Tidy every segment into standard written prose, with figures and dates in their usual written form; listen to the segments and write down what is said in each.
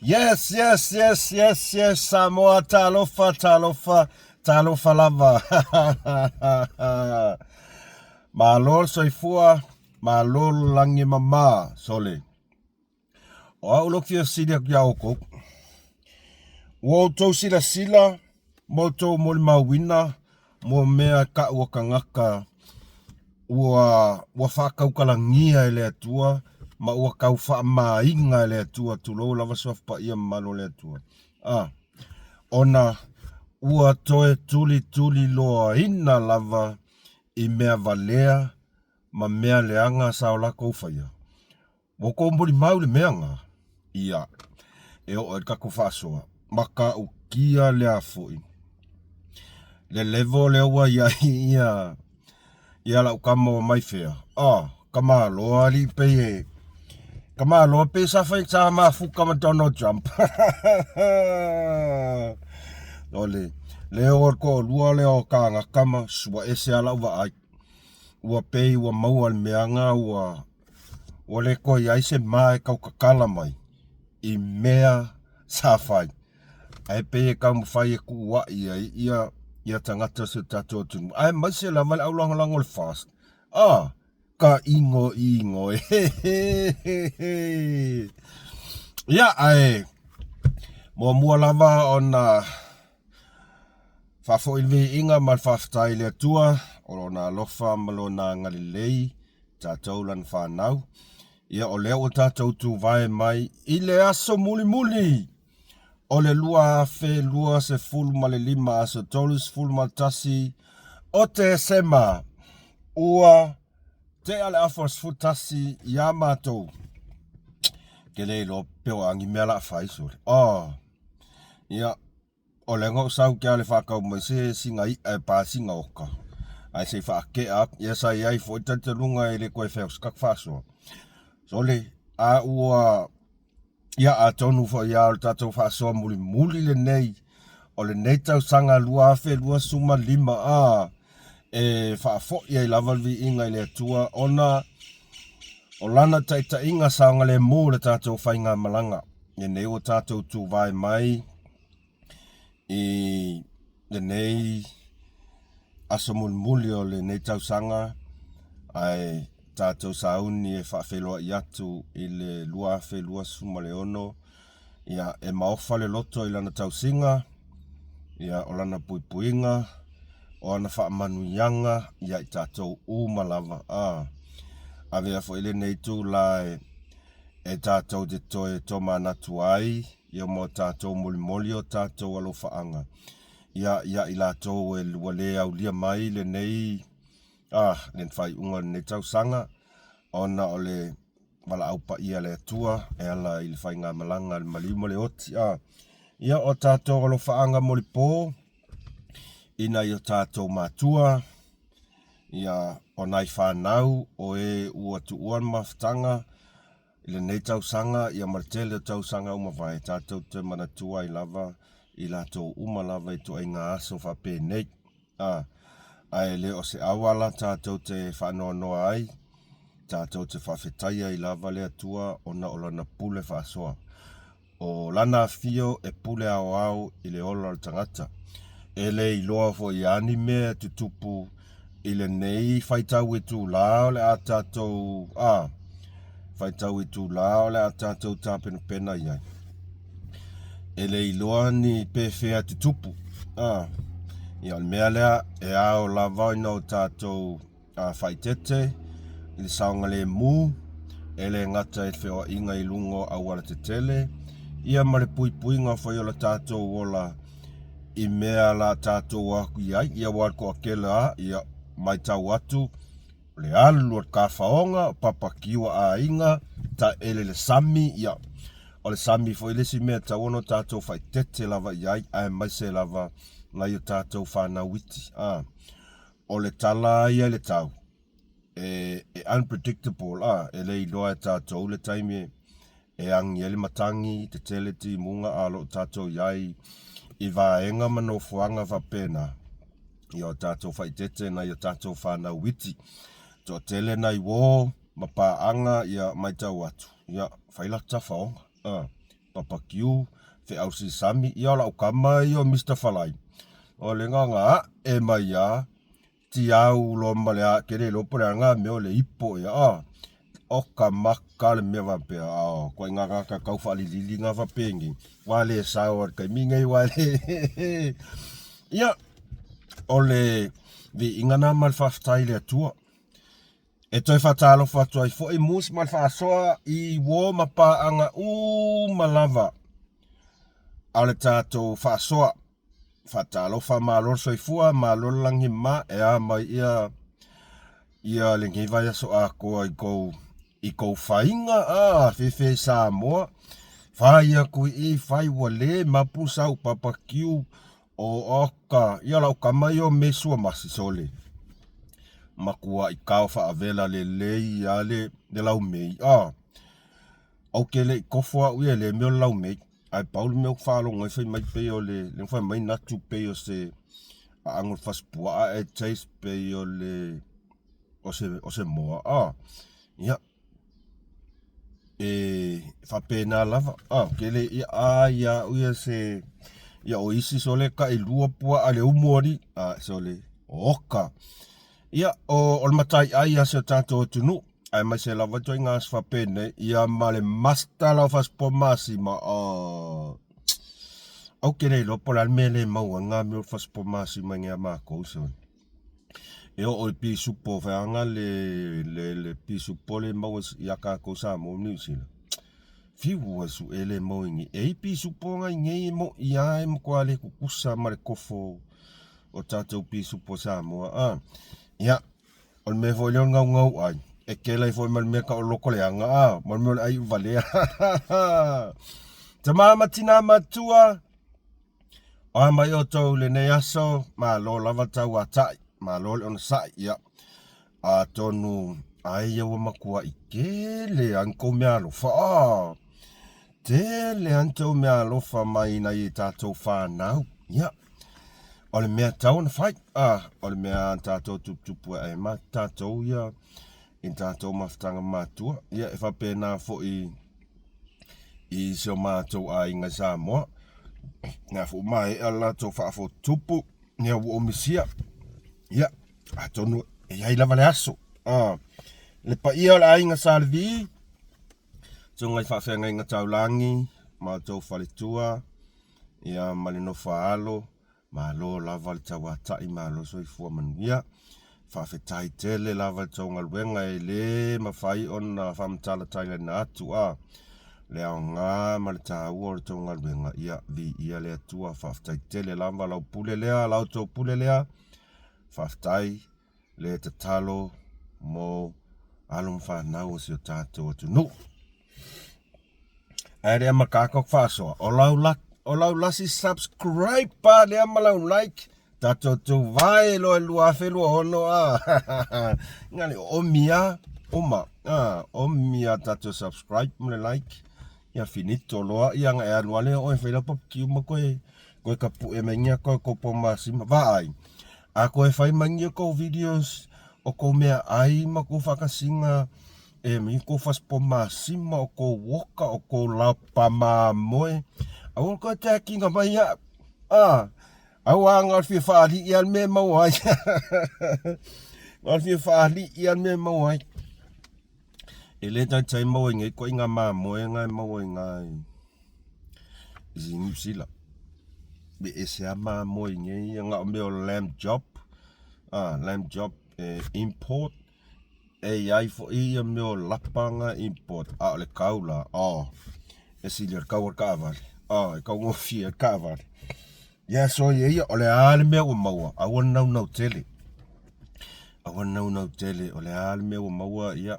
Yes, yes, yes, yes, yes, Samoa, talofa, talofa, talofa lava. Malo le soifua, malo le lagi e mama, sole. O au lou fia fesili atu iā outou. Ua outou silasila ma outou molimauina mo mea e kau o tagata ua ua faatautalagia e le Atua ma ua tau faamāina e le Atua, tulou lava Suafa Paia mamalu o le Atua, a, ona ua toe tulituliloaina lava i mea valea ma mea leaga sa o latou faia. Ua outou molimau i le mea na? Ia, e oo ai le tatou faasoa, matautia lea foi le level lea ua i ai ia ia lau tama ua mai fea. Ah, tamaloa alii pei e tamaloa pei sa fai sa mafuta ma Donald Trump. O le leo o le toalua lea o tagata ma ua ese lava lau vaai. Ua pei ua maua le mea na ua Ua le toe i ai se ma e tautatala mai i mea sa fai, ae pei e taumafai e tuua'i ai ia ia tagata o si o tatou atunuu, aemaise lava le aulagolago o le FAST. A! Ka ʻigoʻigo e! Ia, ae muamua lava ona faafoi le viiga ma le faafetai i le Atua o Lona alofa ma Lona agalelei tatou lana fanau. Ia o lea ua tatou tuvae mai i le aso mulimuli o le 2025 aso 31 o Tesema ua tea le afa o le 11 iā matou. Ke le iloa pe o a ni mea la fai sole. Oh. Ia O lea na ou sau ke ale faatau mai se sina iʻa e pa sina oka, ae se i faatea atu. Ia sa i ai foi le talitaluga e le toe fai atu se tatou faasoa. Sole, a ua, ia atonu foi lava o le tatou faasoa mulimuli lenei o lenei tausaga 2025 a e faafoi ai lava le viiga i le Atua ona o Lana taitaiga saogalemu i le tatou faigamalaga lenei ua tatou tuvae mai i lenei aso mulimuli o lenei tausaga ae tatou sauni e faafeiloai atu i le 2026 ia e maofa le loto i lana tausiga ia o lana puipuiga o ana faamanuiaga ia i tatou uma lava a avea foi lenei itula e e tatou te toe tomanatu ai ia ma o tatou molimoli o tatou alofaaga ia ia i latou e ua le aulia mai lenei a le faaiuga o lenei tausaga ona o le valaau paia a le Atua e ala i le faigamalaga a le maliu ma le oti a ia o tatou alofaaga molipo i nai o tatou matua ia o nai fanau o e ua tuua le mafutaga i lenei tausaga ia ma le tele o tausaga ua mavae, tatou te manatua ai lava i latou uma lava i ituaiga aso faapenei. A, ae le o se auala tatou te faanoanoa ai, tatou te faafetai ai lava le Atua ona o Lana pule faasoa. O lana afio e pule aoao i le ola o le tagata. E le iloa foi a ni mea e tutupu i lenei faitau itulā o le a tatou, a, faitau itulā o le a tatou tapenapena i ai. E le iloa ni pefea e tutupu, a, ia o le mea lea e ao lava ona o tatou A faaeteete i le saogalemu, e le gata i le feoaiga i luga o aualatetele, ia ma le puipuiga foi o le tatou ola i mea la tatou o atu i ai. Ia aua o le toatele lava, ia, matau atu, o le alu o le tafaoga, o papakiu a aiga, taele i le sami, ia, o le sami foi le isi mea e tatau ona tatou faaeteete lava i ai, aemaise lava nai o tatou fanau iti. A. O le tala ia i le tau, e, e unpredictable, a, e le iloa e tatou le taimi e agi ai le matagi, tetele timuga, a o lo o tatou i ai i vaega ma nofoaga faapena, ia o tatou faaeteete nai o tatou fanau iti. Toatele nai uo ma paaga, ia matau atu, ia fai la tafaoga, a. Papakiu, feau sisami, ia o lau kama ia o Mister Falai, o le gaga ae mai a, tiau loa ma le a, ke le iloa po o le a na mea o le ipo ea a, o ka maka le mea faapea, a o ituaiga tagata tau faalilili na faapenei, ua le sao lava i le taimi nei, ua le Ia, o le viiga na ma le faafetai i le Atua. E toe faatalofa atu ai foi Mus ma le faasoa i uo ma paaga uma lava a le tatou faasoa. Faatalofa malo le soifua, malo le lagi ma e a mai ia ia lenei vaiaso atoa i kou i kou faiga a fefe i Samoa. Fai atu i i, fai ua le mapu sau papakiu O oka, ia lau kama ia o Mesua Masi sole. Makuai kao faavela lelei a le le laumei a. Ou te le i kofo au ia i le mea o le laumei. Ae pau le mea ou te faalogo ai fai mai pei o le le fai mai natu pei o se aano o le fasipuaa ae taste pei o le o se o se moa a. Ia e faapena lava a ou te le ia a ia au ia se ia o isi sole tailua puaa le umu alii a sole oka ia o, o le mataiai a si o tatou atunuu aemaise lava ituaiga aso faapenei ia ma le masta lau fasipoa masima o ou te le iloa po o le a le mea e le maua ai ngā mea o le fasipoa masima i ngai a makou sole. E oo i pisupo feaga le le le pisupo le maua ia tatou Samoa ma Niu Sila. Fiu ua sue le maua i nei. E i pisupo nga i nei e moʻi a e matua le tutusa ma le kofo o tatou pisupo Samoa a. Ia, o le mea foi lea o le gaugau ai, e kela ai foi ma le mea tau o le loto leaga a, ma le mea o le ai valea. Tama ma tina matua, Oa mai outou i lenei aso, malo lava tauatai, malo le onosai, ia. Atonu ai ia ua matuai tele a ni tou meaalofa, ah, tele a ni tou meaalofa mai nai e tatou fanau, ia. O le mea tatau ona fai, ah, o le mea a tatou tuputupu ae ma tatou ia i tatou mafutaga matua, ia e faapena foi i si o matou aiga i Samoa. Na foi maea le latou faafotutupu, ia ua ou misia. Ia, atonu e i ai lava le aso. Ah, le paia o le aiga Sa Levi, susuga i faafeagaiga taulagi, ma outou faletua, ia ma le nofo a alo, Malo lava le tauatai, malo soifua manuia. Faafetai tele lava i le tou galuega e le mafai ona faamatala-tailaina atu a le aoga ma le taua o le tou galuega. Ia, viia le Atua. Faafetai tele lava lau pule lea, la outou pule lea. Faafetai le tatalo mo alo ma fanau o si o tatou atunuu. Ae lea ma kākou faasoa, o lau, la, o lau lasi subscribe pa lea ma lau like, tatou tuvae loa i 2026 a. Nga le omi a, uma, a, omi a tatou subscribe ma le like. Ia finito loa, ia nga e alu ale oe whai lau papakiu ma koe, koe ka pu'e mai ngia koe kou po masima. Vaai, a koe whai mai ngia kou videos o kou mea ai ma kou whakasinga, E mi kou fasipo masima o kou woka o kou lapa mamoe. Aua koe te akinga mai ia. Ah, aua anga o le fia whaalii a le mea e maua ai. O le fia whaalii a le mea e maua ai. E le taitai maua i nei koe i ngā mamoe nga e maua i ngā i New Zealand. Me ese a mamoe i nei ia ngā o mea o lamb chop. Ah, lamb chop e import. E i ai foi ia mea o lapa import, a o le kau la, oh, e sili o le kau o le kaavale, oh, e kaugofie le kaavale. Ia so ia ia, o le a le mea ua maua, aua le naunau tele. Aua le naunau tele, o le a le mea ua maua, ia,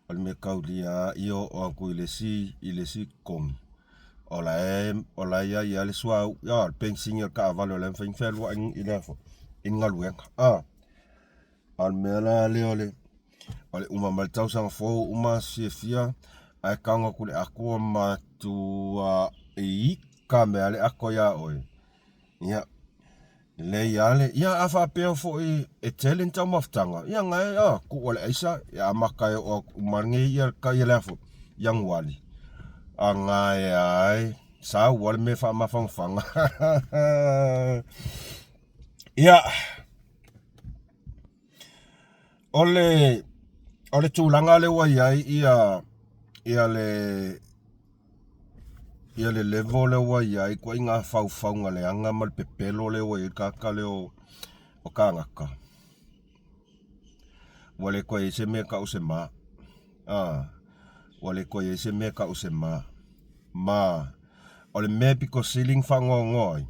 o le mea kaulia ia oo atu i le isi, i le isi kogi. O la e, o la e ia ia le suauu, ia, le penisini o le kaavale o la e mafai ona fealuai i le, i le galuega, ah. A o le mea la lea o le, o le uma mai le tausaga fou uma aso fiafia, ae tago atu le ato ua matua ika mea le ato iā oe. Ia, lelei lava le, ia a faapea foi e tele ni taumafataga, ia na e, a, tuu le aisa, ia amata e oo atu uma nei ia, ia le a foi, Ianuali. Agaea ai, sau a le mea faamafanafana. Ia, o le, o le tulaga lea ua i ai ia, ia le, ia le level lea ua i ai ituaiga faufauga leaga ma le pepelo lea ua i ai le tagata lea o, o kānaka. Ua le toe i ai se mea e tau o se ma. A, ua le toe i ai se mea e tau o se ma. Ma, o le mea e pito sili ona faanoanoa ai,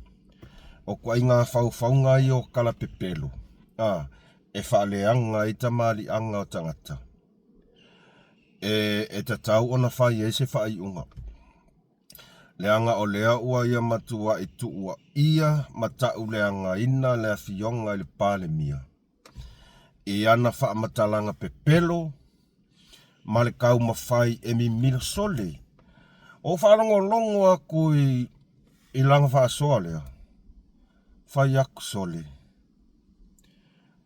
o ituaiga faufauga ia o tala pepelo, a, e faaleaga ai tamaliiaga o tagata, e, e tatau ona fai ai se faaiuga. Leaga o lea ua ia matuai tuuaia ma tauleagaina le Afioga i le Palemia i ana faamatalaga pepelo ma le taumafai e mimilo sole. Ua ou faalogologo atu i, i lana faasoa lea, fai atu sole,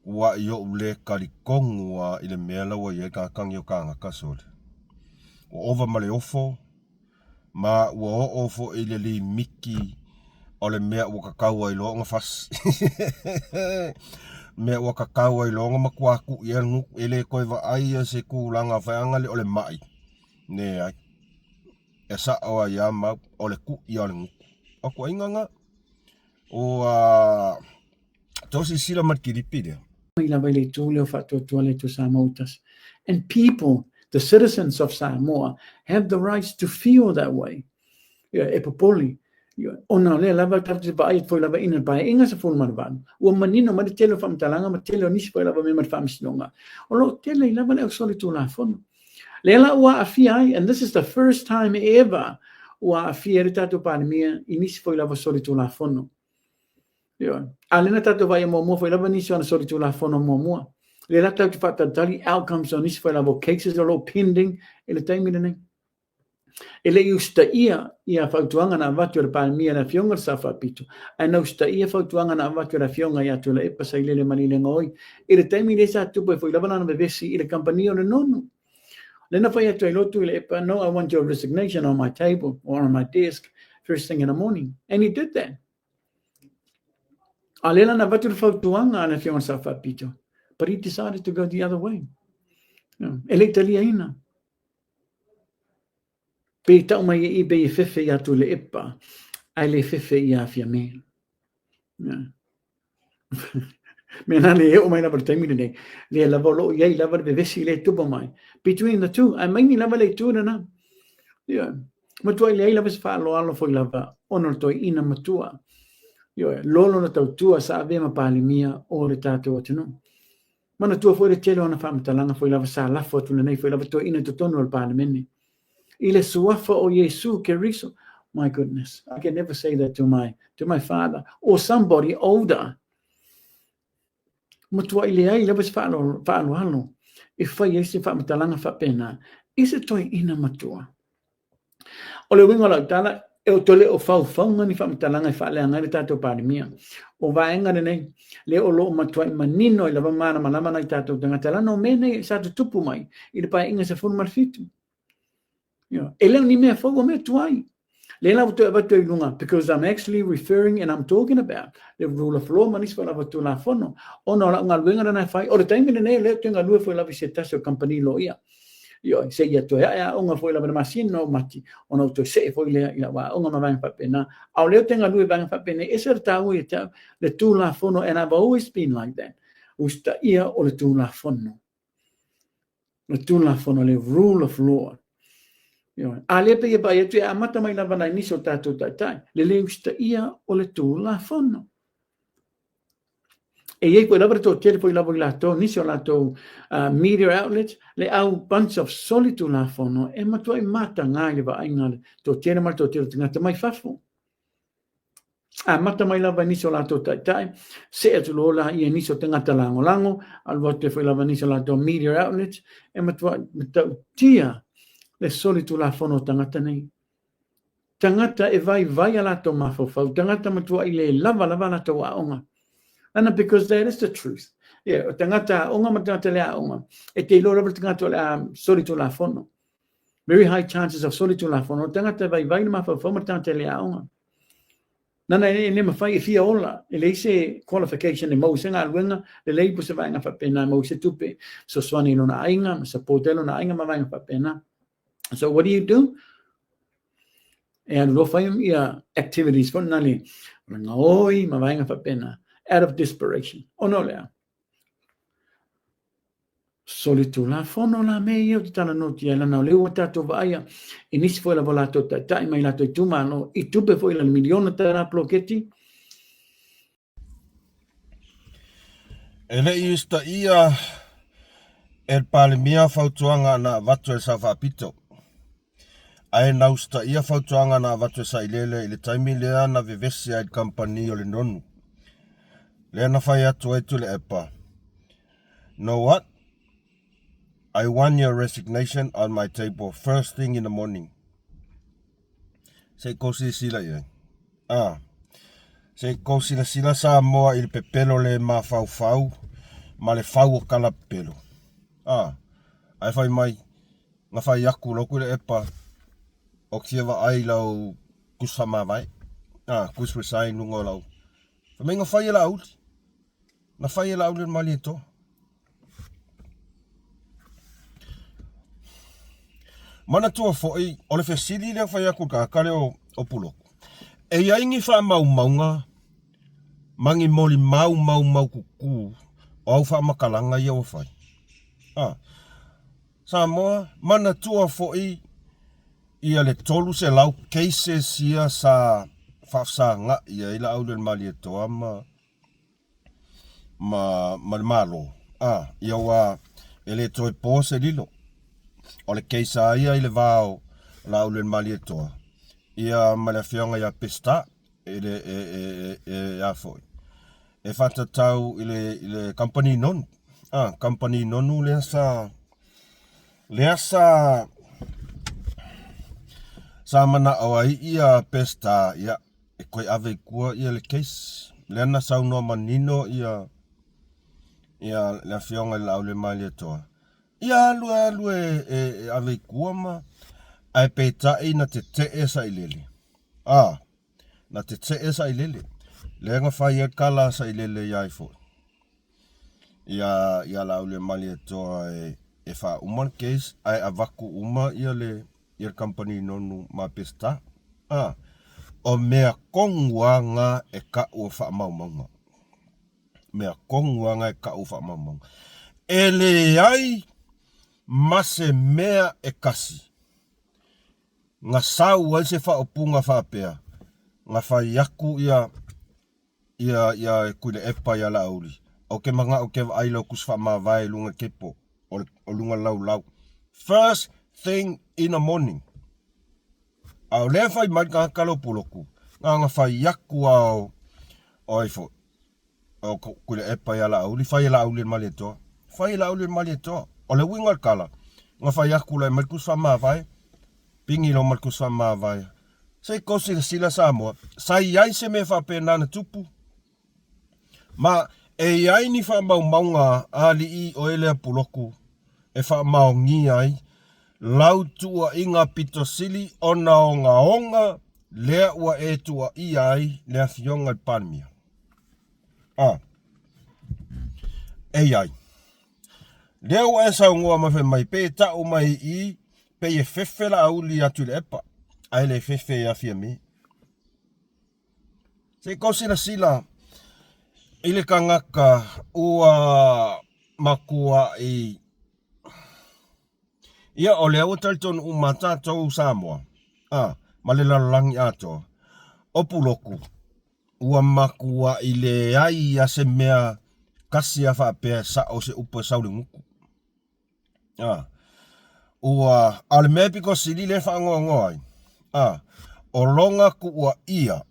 ua i ou le talitonu lava i le mea la ua i ai le tagata nei o kānaka sole. Ua ova ma le ofo, ma ua oo foi i le limiti o le mea ua tatau ai loa ona fasi. mea ua tatau ai loa ona matua tu'i ai le gutu, e le toe vaaia se tulaga fai le o le mai. Leai. E sa'o ai lava mau, o le tu'i lava o le gutu. O tuuaiga na. Ua toe silasila mai i le kilipi lea. Mai lava i le itu lea o faatuatua le Atua Samoa ua tasi. And people, the citizens of Samoa, have the rights to feel that way. Ia, e popole. Ia, ona o lea lava tatou te vaai atu foi lava ina paeaiga 18, ua manino mai le tele o faamatalaga ma tele o nisi foi lava mea ma le faamasinoga, o lo o tele ai lava le ausolitulafono. Lea la ua aafia ai, and this is the first time ever, ua aafia ai le tatou Palemia i nisi foi lava solitulafono. Ioe. A lea na tatou vaaia muamua foi lava nisi o ana solitulafono muamua. Lea la tatou te faatalitali outcomes o nisi foi lava o cases o lo o pending i le taimi lenei. E le i usitaia ia fautuaga na avatu e le Palemia e le Afioga i le Sao Faapito, ae na usitaia fautuaga na avatu e le Afioga ia Tuilaepa Sailele Malielegaoi i le taimi lea sa tupu ai foi lava lana vevesi i le kamupani o le Nonu. Lea na fai atu ai loa Tuilaepa, No, I want your resignation on my table or on my desk first thing in the morning. And he did that. A lea la na avatu le fautuaga a le Afioga i le Sao Faapito, but he decided to go the other way. E le i taliaina. Pei tau mai e i pei e fefe iā Tuilaepa, ae le fefe iā Fiame. Yeah. Mea nā le e oo mai lava le taimi lenei, lea lava o lo o i ai lava le vevesi lea e tupu mai. Between the two, ae mai ni lava le itu lena. Yeah. Matuai leai lava se faaaloalo foi lava ona o le toeaina matua. Ioe, lolo na tautua sa avea ma Palemia o le tatou atunuu. Manatua foi le tele o ana faamatalaga foi lava sa lafo atu lenei foi lava toeaina i totonu o le Palemene. I le suafa o Iesu Keriso. My goodness, I can never say that to my, to my father or somebody older. Matuai leai lava se faaaloalo e fai ai se faamatalaga faapena i se toeaina matua. O le uiga o lau tala, e o toe le o faufauga ni faamatalaga e faaleaga ai le tatou Palemia. O vaega lenei, lea o lo o matuai manino ai lava malamalama nai tatou tagata leaga o mea nei sa tutupu mai i le Paeaiga 17. E le o ni mea fou, o mea tuai. Lea la ua toe avatu ai i luga, because I'm actually referring and I'm talking about le rule of law ma nisi foi lava Tulafono, ona o lau galuega lena e fai. O le taimi lenei, o lea ou te galue foi lava i se tasi o kamupani loia. Ioe, seia toe ae aoga foi lava i le masina o Mati, ona ou toe see foi lea i lau aoga ma vaega faapena. A o lea ou te galue i vaega faapenei, e ese le taua ia te au, le Tulafono, and I've always been like that, usitaia o le Tulafono. Le Tulafono, le rule of law. Ioe. A lea pei e vaai atu e amata mai lava nai nisi o tatou taitai, le le usitaia o le Tulafono. E i ai foi lava le toatele foi lava i latou, nisi o latou media outlets, le au bunch of solitulafono e matuai mataga i le vaaiga a le toatele ma le toatele o tagata mai fafo. Amata mai lava i nisi o latou taitai, see atu loa laia i nisi o tagata lagolago, alu atu ai foi lava nisi o latou media outlets, e matuai matautia le solitulafono o tagata nei. Tagata e vaivai a latou mafaufau, tagata matuai le lava lava a latou aoga. Lana because that is the truth. Yeah, o tagata aoga ma tagata le aoga, e te iloa lava le tagata o le a solitulafono. Very high chances of solitulafono, o le tagata e vaivai le mafaufau ma le tagata e le aoga. Nana e le mafai e fia ola, e leai se qualification e maua se galuega lelei po o se vaega faapena e maua se tupe, fesoasoani i lona aiga ma support ai lona aiga ma vaega faapena. So what do you do? E alu loa fai ia activities foi na le o le gaoi ma vaega faapena out of desperation. Ona o le a? Solitulafono la mea ia ou te talanoa atu i ai, leaga o lea ua tatou vaaia i nisi foi lava o latou taitai mai latou itumalo i tupe foi i le miliona tala poloketi. E le i usitaia e le Palemia fautuaga na avatu e le Sao Faapito, ae na usitaia fautuaga na avatu e Sailele i le taimi lea na vevesi ai i le kamupani o le Nonu, lea na fai atu ai Tuilaepa, Know what? I want your resignation on my table first thing in the morning. Se i kou silasila i ai. A. Se i kou silasila Samoa i le pepelo le mafaufau ma le fau o kala pepelo. A. Ae fai mai, na fai aku lau Tuilaepa, o te fia vaai i lau tusi faamavae. A, tusi resign luga o lau. Fai mai na fai e Laauli. Na fai e Laauli o le Malietoa. Manatua foi, o le fesili lea fai atu i le tagata lea o Puloku, e i ai ni faamaumauga ma ni molimau maumaututu o au faamatalaga ia ua fai? A. Samoa, manatua foi ia le 300 cases ia sa faafesagai ai Laauli o le Malietoa ma ma, ma le Malo. A, ia ua e le toe po se lilo. O le case a ia i le va o Laaulialemalietoa, ia ma le afioga ia Peseta, e le, e, e, e, e a foi, e faatatau i le, i le kamupani nonu. A, kamupani nonu lea sa, lea sa, sa manao ai ia Peseta, ia, e toe ave i tua ia le case. Lea na saunoa manino ia ia le afioga i le Laaulialemalietoa, ia alu e alu e, e, e ave i tua ma ae peitai na tetee sailele. A, na tetee sailele. Lea na fai ai le kala a sailele ia ai foi. Ia ia Laaulialemalietoa e e faauma le case ae avatu uma ia le ia le kamupani nonu ma Peseta. A, o mea tonu lava na e tau o faamaumauga. Mea tonu lava na e tau o faamaumauga. E leai ma se mea e tasi na sau ai se faaupuga faapea, na fai atu ia ia ia Tuilaepa ia Laauli, ou te manao ou te vaai i lau tusi faamavae i luga i le kepo o le o luga laulau. First thing in the morning. A o lea e fai mai le tagata lea o Puloku, na ona fai atu lava o o ai foi, o Tuilaepa ia Laauli, fai e Laauli e le Malietoa. Fai e Laauli e le Malietoa. O le uiga o le tala, na fai atu loa e aumai le tusi faamavae, pigi loa ma le tusi faamavae. Se i tou silasila Samoa, sa i ai se mea faapena na tupu? Ma e i ai ni faamaumauga a alii o elea Puloku e faamaonia ai lau tuuaiga pito sili ona ogaoga lea ua e tuuaia ai le Afioga i le Palemia? A. E i ai. Lea ua e saunoa mai fai mai pe tau mai i i pei e fefe Laauli ia Tuilaepa ae le fefe ia Fiame. Se i tou silasila i le tagata ua matuai ia o lea ua talitonu uma tatou Samoa a ma le lalolagi atoa o Puloku ua matuai leai a se mea tasi a faapea e sao se upu e sau le gutu. A, ua, a o le mea e pito sili lea e faanoanoa ai, a, o lona tuuaia,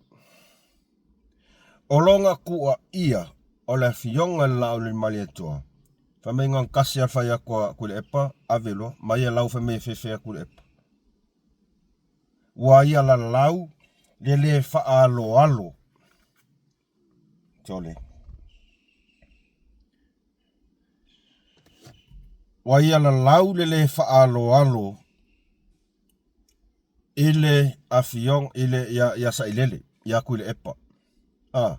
o lona tuuaia o le Afioga i le Laaulialemalietoa, fai mai na ona tasi lava le fai atu a Tuilaepa, ave loa, ma ia lau fai mai e fefe atu Tuilaepa. Ua ia lalau le lē faaaloalo. Sole. Ua ia lalau le lē faaaloalo. I le afioga i le ia ia Sailele ia Tuilaepa. A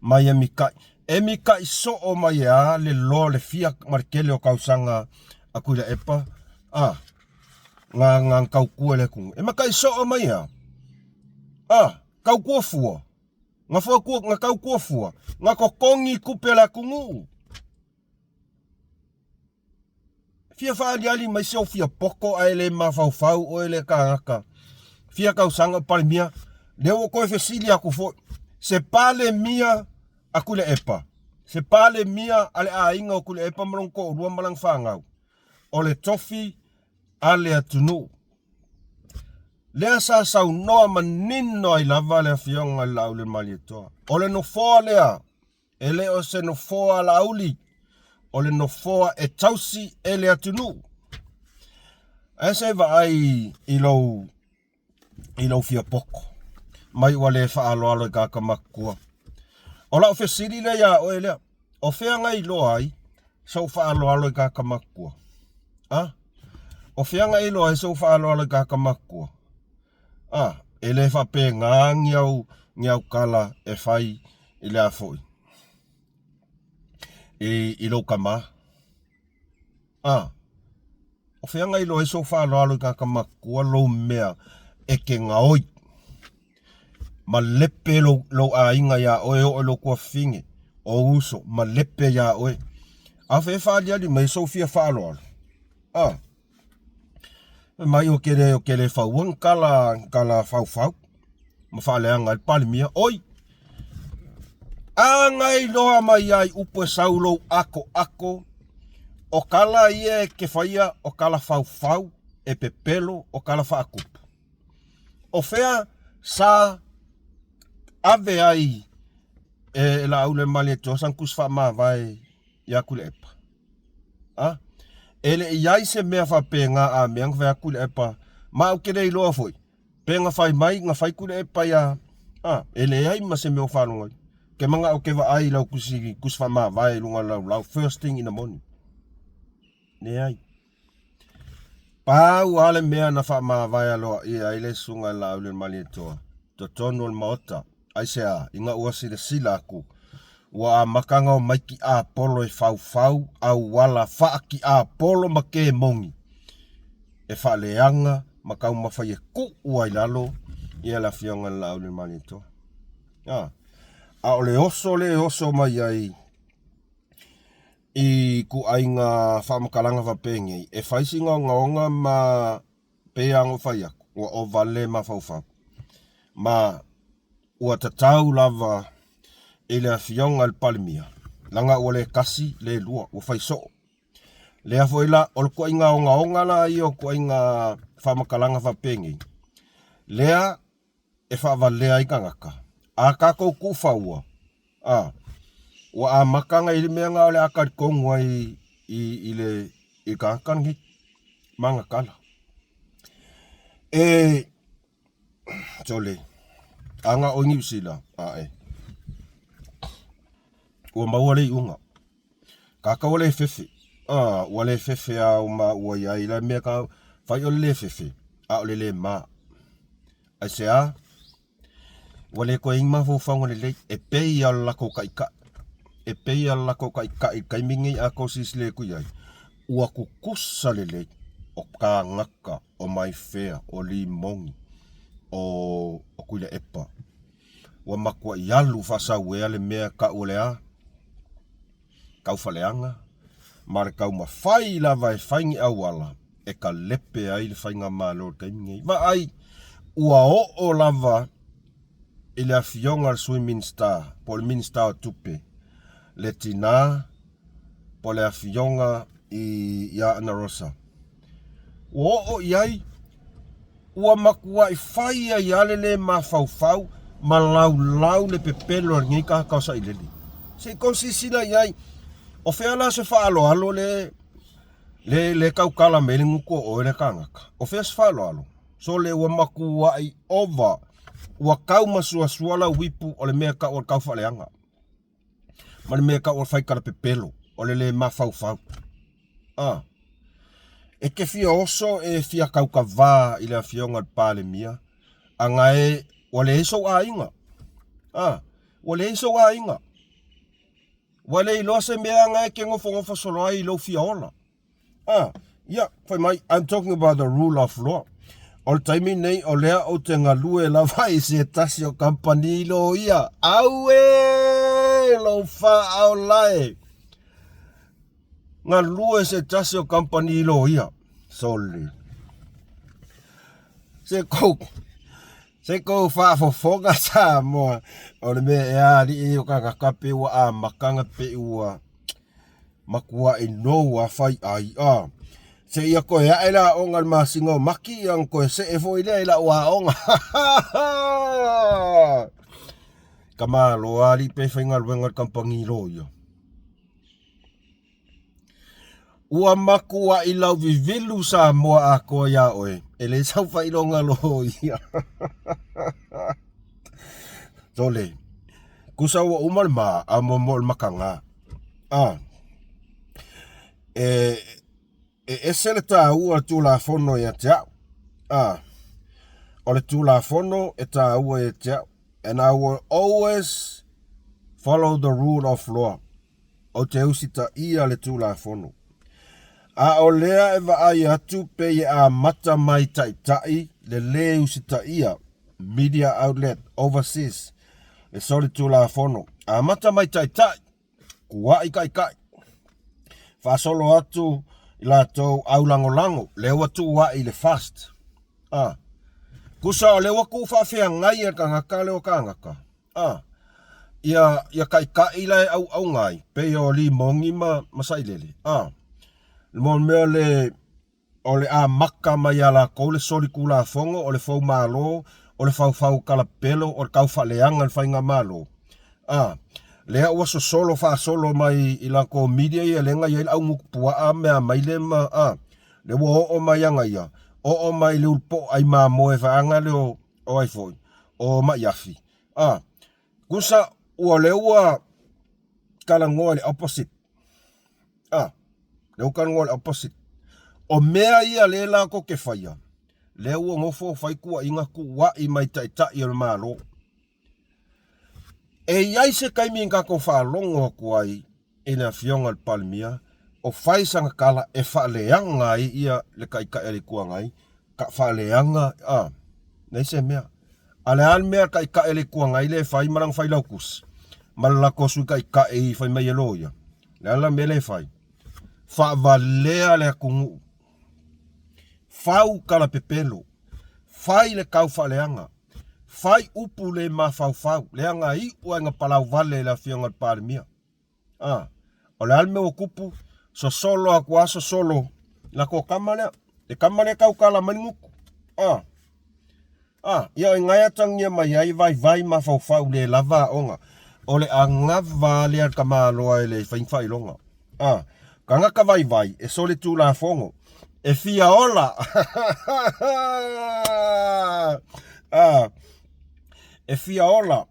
ma ia mika'i e mika'i soo mai e a le loa le fia ma le tele o tausaga a Tuilaepa a nga nga tautua i le atunuu. E maka'i soo mai e a? A tautua fua na fua na tautua fua na totogi tupe a le atunuu. Fia faaaliali mai si ou fia poto ae le mafaufau oe le tagata fia tausaga o Palemia lea ua toe fesili atu foi se Palemia a Tuilaepa se Palemia a le aiga o Tuilaepa ma lona toalua ma lana fanau o le tofi a le atunuu lea sa saunoa manino ai lava le afioga i le Laaulialemalietoa o le nofoa lea E le o se nofoa Laauli, o le nofoa e tausi e le atunuu. Ae se vaai i lou i lou fia poto mai ua le faaaloalo i tagata matutua. O lau fesili lea iā oe lea, o fea na iloa ai sou faaaloalo i tagata matutua? A? O fea na iloa ai sou faaaloalo i tagata matutua? A, e le faapena ni au, ni au tala e fai i le a foi, i, i lou tama. A, o fea na iloa ai sou faaaloalo i tagata matutua lou mea e te gaoi ma lepe lou, lou aiga iā oe, oo i lou tuafafine, o uso, ma lepe iā oe. A o fea e faaaliali mai sou fia faaaloalo? A. Fai mai o ke le o ke le faua ni tala ni tala faufau ma faaleaga ai le Palemia. Oi! A na iloa mai ai upu e sau lou atoato, o tala ia e te faia o tala faufau e pepelo o tala faatupu. O fea sa ave ai e Laaulemaalietoa sana tusi faamavae iā Tuilaepa? A, e le i ai se mea faapena a mea na fai atu Tuilaepa, ma ou te le iloa foi, pe na fai mai, na fai Tuilaepa ia, a, e leai ma se mea o faalogo ai. Ke manao ke vaai i lau tusi, tusi faamavae i luga o le laulau, first thing in the morning. Leai. Pau lava le mea na faamavae aloaia ai le Susuga i le Laaulialemalietoa, totonu o le Maota. Aisea? Ina ua silasila atu, ua amata ona omai tiapolo e faufau auala faatiapolo ma kemoni e faaleaga ma taumafai e tuu ai lalo ia le Afioga i le Laaulialemalietoa. A, a o le oso lea e oso mai ai i ituaiga faamatalaga faapenei, e fai sina ogaoga ma pei lava ona ou fai atu, ua ova le mafaufau. Ma ua tatau lava i le afioga i le Palemia, leaga ua le tasi, le lua, ua fai soo. Lea foi la, o le ituaiga ogaoga la ia o ituaiga faamatalaga faapenei, lea e faavalea ai tagata. A tatou tuufaua, a, ua amata ona i ai le mea lena o le a talitonu ai i, i le i tagata lenei ma ana tala. E, sole, a na o i Niu Sila, ae, ua maua le iuga. Kākou ua le fefe, a, ua le fefe a o maua i ai la mea ka fai o le le fefe, a o le le ma. Aisea? Ua le toe i mafaufauga lelei, e pei a o le latou taʻitaʻi. E pei a o le latou taʻitaʻi i le taimi lenei a tou silasila atu i ai, ua tutusa lelei o kānaka o Maifea, o Limoni, o Tuilaepa. Ua matuai alu faasauea le mea tau o le a? Taufaaleaga ma le taumafai lava e fai ni auala e kalepe ai le faigamalo i le taimi nei. Vaai, ua oo lava i le afioga a le Sui Minisita po o le Minisita o Tupe le tina po o le afioga ia Anarosa. Ua oo i ai, ua matuai fai ai lava le le mafaufau ma laulau le pepelo a lenei tagata o Sailele. Se i tou silasila i ai, o fea la se faaaloalo le le le tautala mai ai le gutu o oe le tagata? O fea se faaaloalo? Sole ua matuai ova, ua tau masuasua lau ipu o le mea tau o le taufaaleaga. Ma le mea tau o le faitala pepelo, o le le mafaufau. A. E te fia oso e fia kaukavā i le Afioga i le Palemia, aga e ua leai sou aiga. A, ua leai sou aiga. Ua le iloa se mea aga e te nofonofo solo ai i lou fia ola. A, ia, fai mai, I'm talking about the rule of law. O le taimi nei, o lea ou te galue lava i se tasi o kamupani loia. Auē! Lou faaola e! Galue se tasi o kamupani loia. Sole. Se kou, se kou faafofoga Samoa, o le mea ea alii o kagaka pe ua amata na pe ua makuaʻi nou a fai ai a. Seia koe aʻe le aoga i le masina o Maki, ia ona toe see foi lea i lau aoga. Ka malo alii pe faigaluega i le kamupani loia. Ua makuaʻi lauvivilu Samoa atoa iā oe, e leai sau faailoga loia. Sole, kusa ua uma le ma, a muamua o le makaga. A, e, e ese le tāua o le Tulafono ia te au. A, o le Tulafono e tāua ia te au. And I will always follow the rule of law. Ou te usitaia le Tulafono. A o lea e vaai atu pei e amata mai taitai le lē usitaia, media outlet overseas, le soli Tulafono. Amata mai taitai, kuaʻi taitai, faasolo atu i latou aulagolago, lea ua tuuaʻi i le fast. A, kusa o lea ua tuufaafeagai e le tagata lea o kānaka. A, ia, ia kaʻikaʻi la e ʻauʻauga ai, pei o Limoni ma, ma Sailele. A, mo le mea le, o le amata mai iā latou le soli Tulafono, o le foumalo, o le faufau kalapelo, o le taufaaleaga i le faigamalo. A, lea ua sosolo faasolo mai i latou media ia lea na i ai le augutupuaa mea maile ma, a, lea ua oo mai aga ia, oo mai i le ulupo'o ai mamoe vaega lea o, o ai foi, o Maʻiafi. A, kusa ua lea ua talanoa i le opposite. A, lea ua talanoa i le opposite. O mea ia lea latou te faia, lea ua nofo fai tuuaiga tuuai mai taitai o le Malo. E i ai se taimi na tatou faalogo atu ai i le Afioga i le Palemia o fai sana tala e faaleaga ai ia le Taitai o le Itu Agai, ka faaleaga, a, leai se mea. A o le a le mea a le Taitai o le Itu Agai lea e fai ma lana failautusi ma le latou Sui Taitai fai mai e loia? O le a la mea lea e fai? Faavalea le atunuu. Fau kalapepelo. Fai le taufaaleaga. Fai upu le mafaufau, leaga iu ai na palau vale i le Afioga i le Palemia. A, o le a le mea ua tupu? Sosolo atu a sosolo latou tama lea. Le tama lea tautala mai le gutu. A, a, ia o ina e atagia mai ai vaivai mafaufau le lava aoga. O le agava lea le tamaloa e le fai ni faailoga. A, tagata vaivai e soli Tulafono, e fia ola. A, e fia ola.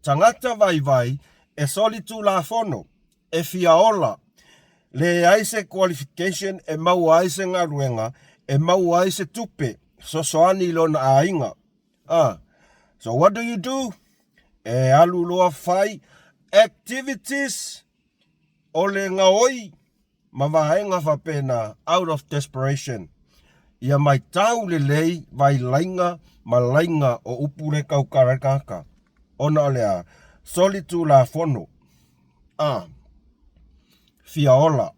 Tagata vaivai e soli Tulafono, e fia ola. Leai se qualification e maua ai se galuega, e maua ai se tupe, fesoasoani i lona aiga. A, so what do you do? E alu loa fai activities o le gaoi ma vaega faapena out of desperation. Ia maitau lelei vailaiga ma laiga o upu le tautala ai le tagata. Ona o le a? Soli Tulafono. A. Fia ola.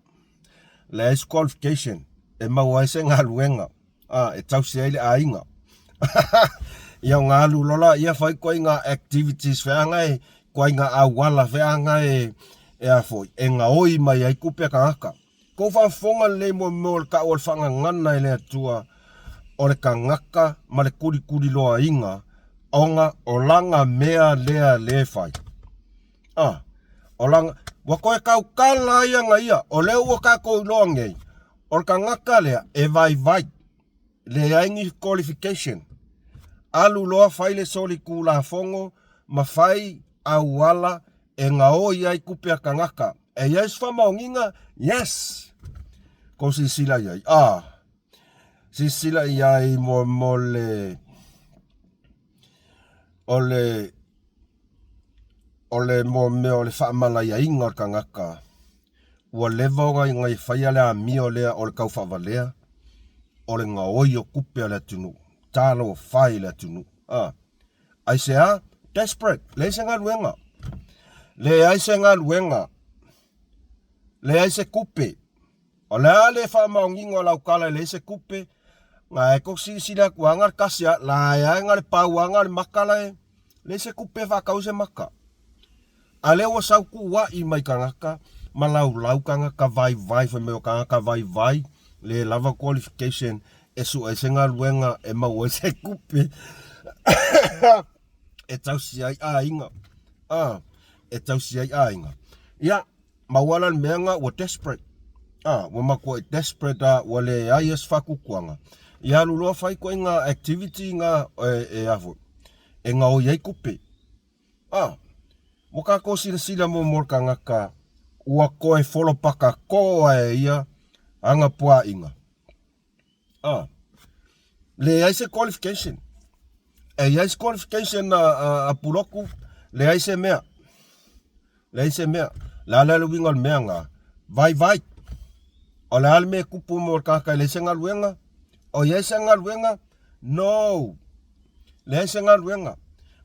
Leai se qualification e maua ai se galuega. A, e tausi ai le aiga. Ia ona alu loa laia fai koaiga activities feaga e, koaiga auala feaga e, e a foi, e gaoi mai ai tupe a tagata. Kou faafofoga lelei mo mea o le tau o le faagagana e le Atua o le tagata ma le kulikuliloaina ona o lana mea lea le fai. A, o lana, ua toe tautala ai ana ia, o lea ua tatou iloa nei, O le tagata lea e vaivai, leai ni qualification, alu loa fai le soli Tulafono ma fai auala e gaoi ai tupe a tagata. E i ai se faamaoniga? Yes! Kou silasila i ai? Ah! Silasila i ai mo, mo le, o le, o le mo mea o le faamalaiaiga o le tagata, ua leva ona ona e faia le amio lea o le taufaavalea, o le gaoi o tupe a le atunuu, talofa e i le atunuu. A, aisea? Desperate, leai se galuega. Leai se galuega. Leai se tupe. O le a le faamaoniga o lau tala e leai se tupe, na e ko silasila atu lava na le kasi a, la e ae na le pau lava na le maka la e, leai se tupe e faatau se maka. A lea ua sau tuuai mai tagata ma laulau tagata vaivai fai mai o tagata vaivai le lava qualification e sue ai se galuega e maua ai se tupe e tausi ai aiga. A, e tausi ai aiga. Ia, maua la le mea na ua desperate. A, ua matuai desperate a ua leai se faatuatuaga. Ia alu loa fai ituaiga activity na e, e a foi, e gaoi ai tupe. A, ua tatou silasila mo mo le tagata ua toe folopatato a e ia ana puaaiga. A, leai se qualification. E iai se qualification a, a, a Puloku, leai se mea. Leai se mea. Le a le uiga o le mea na, vaivai. O le a le mea e kupu mo le tagata e leai se galuega? O iai se galuega? No! Leai se galuega.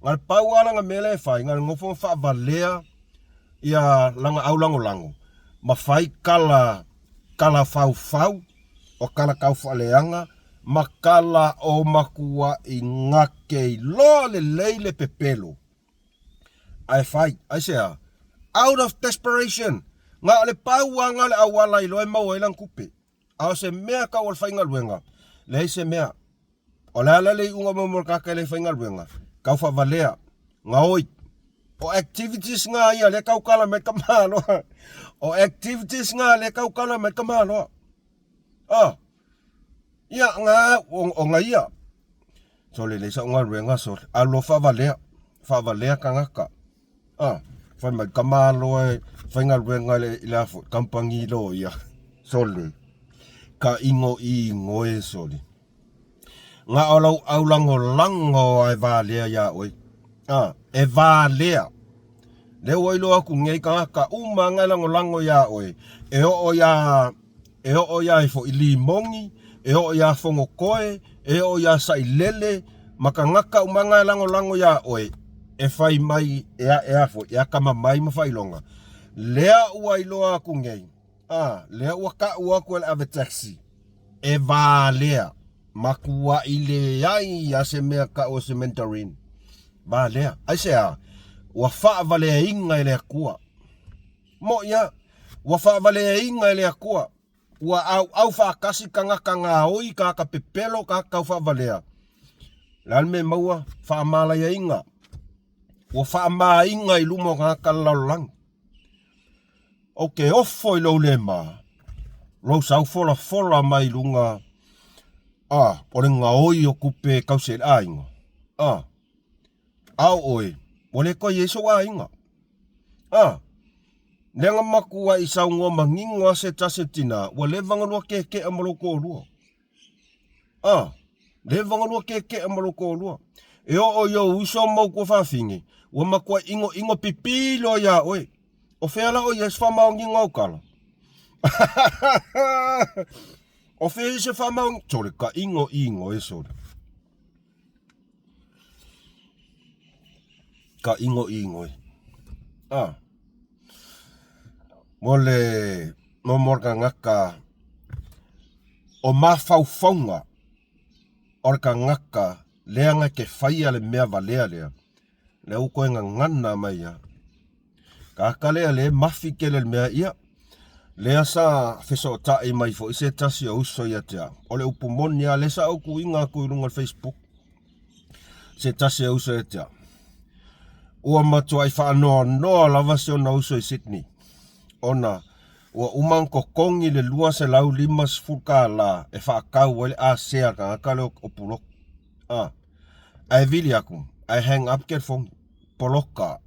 Na le pau lava lana mea lea e fai, na le nofo ma faavalea ia lana aulagolago ma fai tala, tala faufau, o tala taufaaleaga ma tala o matuai gate iloa lelei le pepelo. Ae fai, aisea? Out of desperation! Na o le pau lava na o le auala iloa e maua ai lana tupe. A o se mea tau o le faigaluega, leai se mea. O le a la le iuga mo mo le tagata e le faigaluega? Tau faavalea, gaoi. O activities nga ia lea tau tala mai tamaloa. O activities nga lea tau tala mai tamaloa. Ah, ia nga o, o nga ia. Sole leai sa'u galuega sole. Alu loa faavalea, faavalea tagata. Ah, fai mai tamaloa e faigaluega i le a foi kamupani loia. Sole, ka igoigo e sole. Na o lau aulagolago a e valea iā oe. Ah, e valea. Lea ua iloa atu nei tagata uma aga e lagolago iā oe, e oo iā e oo iā foi Limogi, e oo iā Fogotoe, e oo iā Sailele, ma tagata uma aga e lagolago iā oe, e fai mai e a, e a foi, e atamamai ma faailoga. Lea ua iloa atu nei, a, lea ua taʻu atu e le ave taxi, e valea, matuai leai a se mea taʻu o se Mandarin. Valea. Aisea? Ua faavaleaina e le Atua. Moʻi a, ua faavaleaina e le Atua. Ua auau faatasi tagata gaoi, tagata pepelo, tagata taufaavalea. Le a le mea e maua? Faamalaiaina. Ua faamāina i luma o tagata le lalolagi. Ou te ofo i lou lema, lou sau folafola mai luga, a, o le gaoi o tupe e tausi ai le aiga. A, a o oe, ua le toe i ai sou aiga. A, lea na matuai saunoa manino lava se tasi o tina, ua leva ona lua keke'a ma lou toalua. A, leva ona lua keke'a ma lou toalua. E oo i ou uso ma ou tuafafine, ua matuai inoino pipii loa iā oe. O fea la o i ai se faamaoniga o au tala? O fea i se faamaoniga? Sole, ka inoino e sole. Ka inoino e. A, mo le, mo mo le tagata o mafaufauga o le tagata leaga e te faia le mea valea lea, lea ua toe gagana mai ia. Tagata lea lea e mafi tele i le mea ia, lea sa fesootai mai foi se tasi o uso ia te au. O le upu moni lava, lea sa ou tuuina atu i luga o le Facebook, se tasi o uso ia te au. Ua matuai faanoanoa lava si ona uso i Sydney, ona ua uma ona totogi le $250 e faatau ai le asea a le tagata lea o Puloku. A, ae vili atu, ae hang up telefoni, poloka.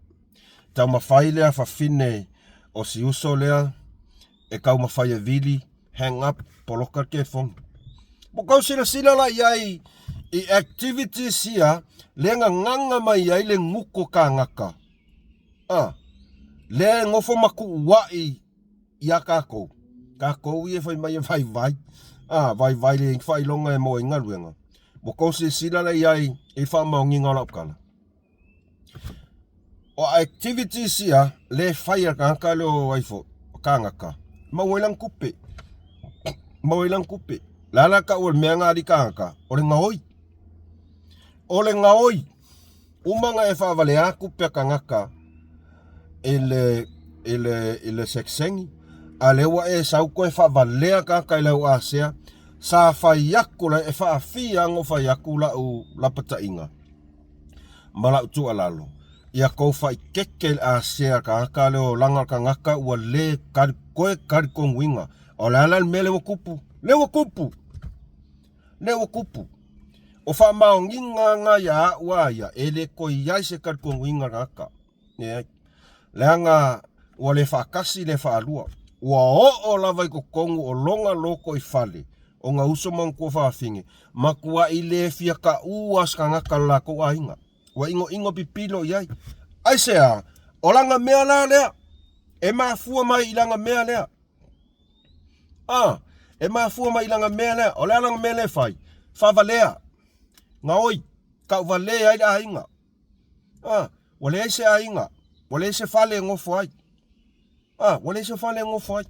Taumafai le afafine o si uso lea e taumafai e vili, hang up, poloka le telefoni. Ua kau silasila la i ai i activities ia le gagaga mai ai le guko kāgaka. A, lea e gofo ma kuuaʻi iā kākou. Kākou ia e fai mai e vaivai. A, vaivai le faailoga e maua ai galuega. Ua kou silasila la i ai i faamaoniga o lau tala. O activities ia le fai a tagata le o ai fo kāgaka. Maua ai lana tupe. Maua ai lana tupe. Le a la tau o le mea na ali kāgaka? O le gaoi. O le gaoi. Uma na e faavalea tupe a tagata i le i le i le sekiseni, a lea ua e sau toe faavalea tagata i lau asea, sa fai atu la e faafia ona fai atu lau lapataiga ma lau tuualalo ia tou faaitete i le asea a le tagata lea o laga o le tagata ua le tali toe talitonuina. O le a la le mea lea ua tupu? Lea ua tupu! Lea ua tupu. O faamaoniga na ia a'u a ia, e le toe i ai se talitonuina o le tagata. Leai. Leaga ua le faatasi le faalua. Ua oo lava i totonu o lona loto i fale ona uso ma ona tuafafine, matuai le fia taʻu a se tagata o le latou aiga. Ua inoino pipilo i ai. Aisea? O lana mea la lea. E mafua mai i lana mea lea. A, e mafua mai i lana mea lea. O le a lana mea lea e fai? Faavalea. Gaoi. Tauvalea ai le aiga. A, ua leai se aiga. Ua leai se fale e nofo ai. A, ua leai se fale e nofo ai.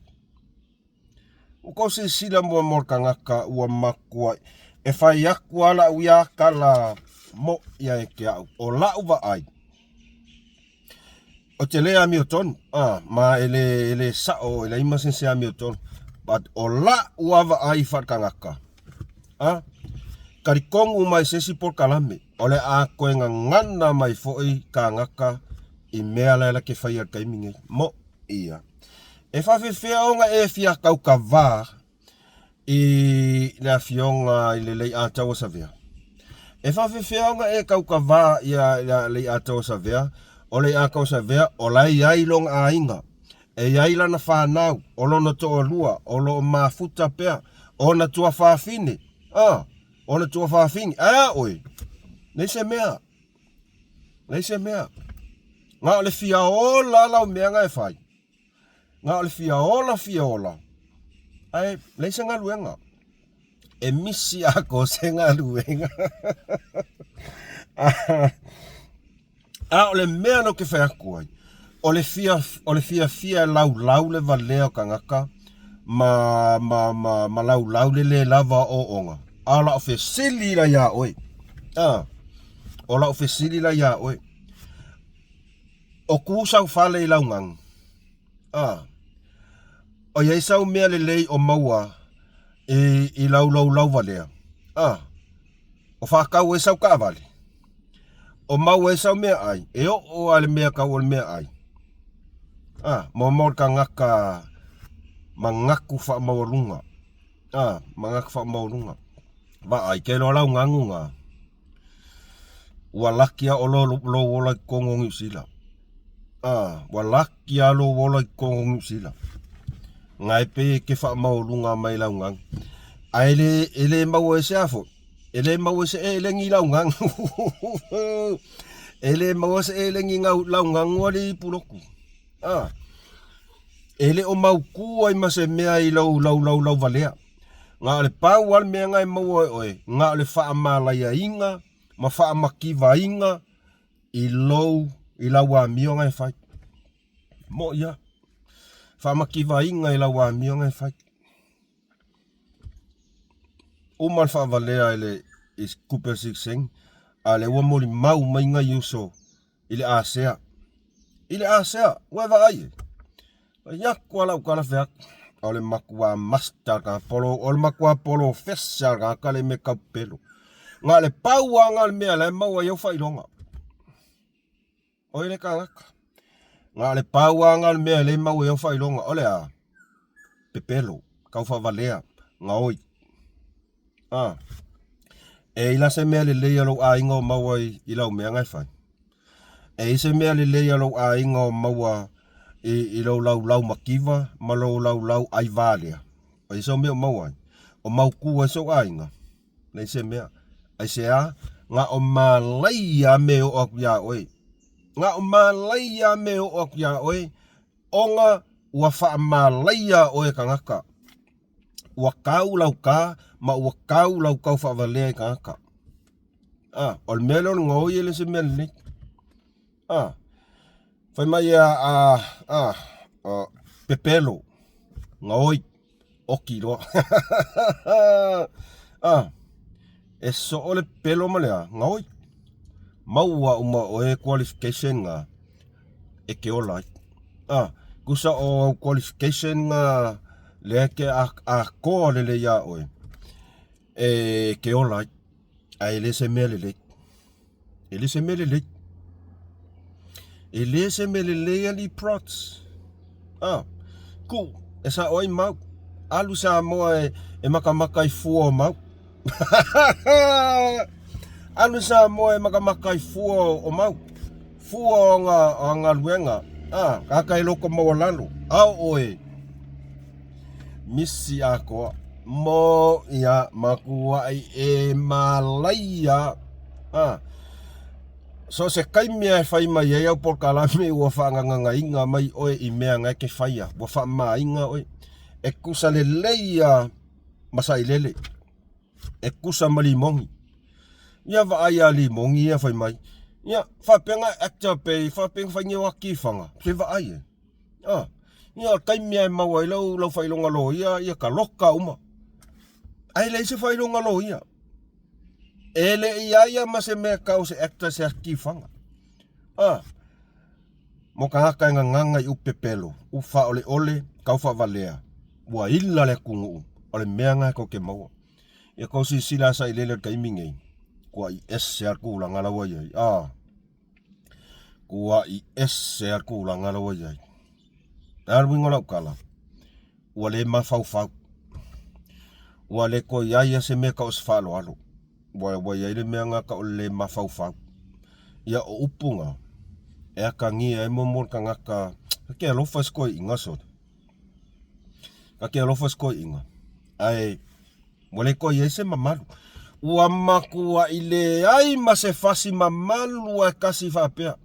Ua kou silasila mua mo le tagata ua matua e fai atu a lau ia tala mo ia e te au. O lau vaai, o te le amiotonu, a, ma e le, e le sao, e leai ma se se amiotonu. But o lau a vaai faale-tagata, a, talitonu mai se isi polokalame, o le a toe gagana mai foi kānaka i mea la e lake faia i le taimi nei. Mo ia. E faafefea ona e fia taukavā i le afioga i le Leiataua Savea? E faafefea ona e taukavā ia le Leiataua Savea? O Leiataua Savea, o la e i ai lona aiga, e i ai lana fanau, o lona toalua, o lo o mafuta pea, ona tuafafine, a, ona tuafafine, ae a oe? Leai se mea. Leai se mea. Na o le fia ola lau mea na e fai. Na o le fia ola fia ola. Ae leai se galuega. E misi atoa se galuega. A o le mea na ou te fai atu ai, o le fia, o le fiafia e laulau le valea o tagata ma, ma, ma, ma laulau le le lava o ooooga. A o lau fesili la iā oe, a, o lau fesili la iā oe, o ku sau fale i Laugaga, a, o i ai sau mea lelei o maua i, i lau laulau valea, a, o faatau ai sau taavale, o maua ai sau meaai, e oo lava i le mea tau o le meaai. A, mo le tagata manatu faamaualuga. A, manatu faamaualuga. Vaai, ke loa lau gagu ga, ua laki a o lo, lou ola i totonu o Niu Sila. A, ua laki a lou ola i totonu o Niu Sila. Ga e pei e ke faamaualuga mai lau gagu. Ae le, e le maua ai se a foi? E le maua se elegi lau gagu. E le maua se elegi lau gagu alii Puloku. A, e le o mautū ai ma se mea i lou laulau valea. Na o le pau lava le mea na e maua e oe, na o le faamalaiaina ma faamativaina i lou, i lau amio na e fai. Moʻi lava. Faamativaina i lau amio na e fai. Uma le faavalea i le i tupe a le sikiseini, a o lea ua molimau mai nai uso i le asea. I le asea, ua e vaai e. Fai atu a lau tala fai atu, o le matua master ka polo, o le matua polofesa ka ka le me kau pelo. Na o le pau lava na o le mea la e maua ai au faailoga. O le tagata. Na o le pau lava na o le mea e le maua ai au faailoga, o le a? Pepelo, tau faavalea, gaoi. A. E i la se mea lelei a lou aiga o maua i, i lau mea na e fai. E i se mea lelei a lou aiga o maua i, i lou laulau mativa ma lou laulau aivā lea. O i sau mea o maua ai. O mautu ai sou aiga, leai se mea. Aisea? Na o malaia me oo atu iā oe. Na o malaia me oo atu iā oe, ona ua faamalaia oe e tagata. Ua kau lau ka ma ua kau lau tau faavalea i tagata. A, o le mea lea o le gaoi e le se mea lelei. A, fai mai a, a, a, a pepelo, gaoi, oki loa. A, e soo le pepelo ma le a, gaoi. Maua uma oe qualification ga e ke ola ai. A, tusa o au qualification ga lea e ke atoa lelei iā oe e ke ola ai. Ae le se mea lelei. E le se mea lelei. E le se mea lelei alii prots. Ah, ku, e sao ai mau. Alu Samoa e, e makamaka i fua o mau. Alu Samoa e makamaka i fua o mau. Fua o ngā, o galuega. Ah, kaka e loko maualalo. Ao oe. Misi atoa. Mo ia makuaʻi e malaia. Ah. So se kaimi e fai mai ai au polokalame ua faagagagaina mai oe i mea na e ke faia. Ua faamamaina oe. E kusa lelei ia ma sailele. E kusa ma limogi. Ia vaai ia limogi ia fai mai. Ia faapea na actor pe faapea na fai ni o akifaga. Se vaai e. Ah. Ia o le taimi lava e maua ai lau, lau faailoga loia, ia ka loka uma. Ae leai se faailoga loia. E le i a ia ma se mea tau se actor se akifaga. Ah. Mo tagata e gagaga i upu pepelo, upu faaoleole, tau faavalea, ua ila le atunuu, o le mea lena tou te maua. Ia tou silasila sailele o le taimi nei, ua i ese lava le tulaga la ua i ai. Ah. Ua i ese a le tulaga la ua i ai. A le uiga o lau tala, ua le mafaufau. Ua le toe i ai lava se mea tau o se faaaloalo. Ua, ua i ai le mea lena tau o le le mafaufau. Ia o upu na, e atagia ai muamua le tagata, ta te alofa i si toeaina sole. Ta te alofa i si toeaina, ae Ua le toe i ai se mamalu. Ua matuai leai ma se fasi mamalu a e tasi faapea.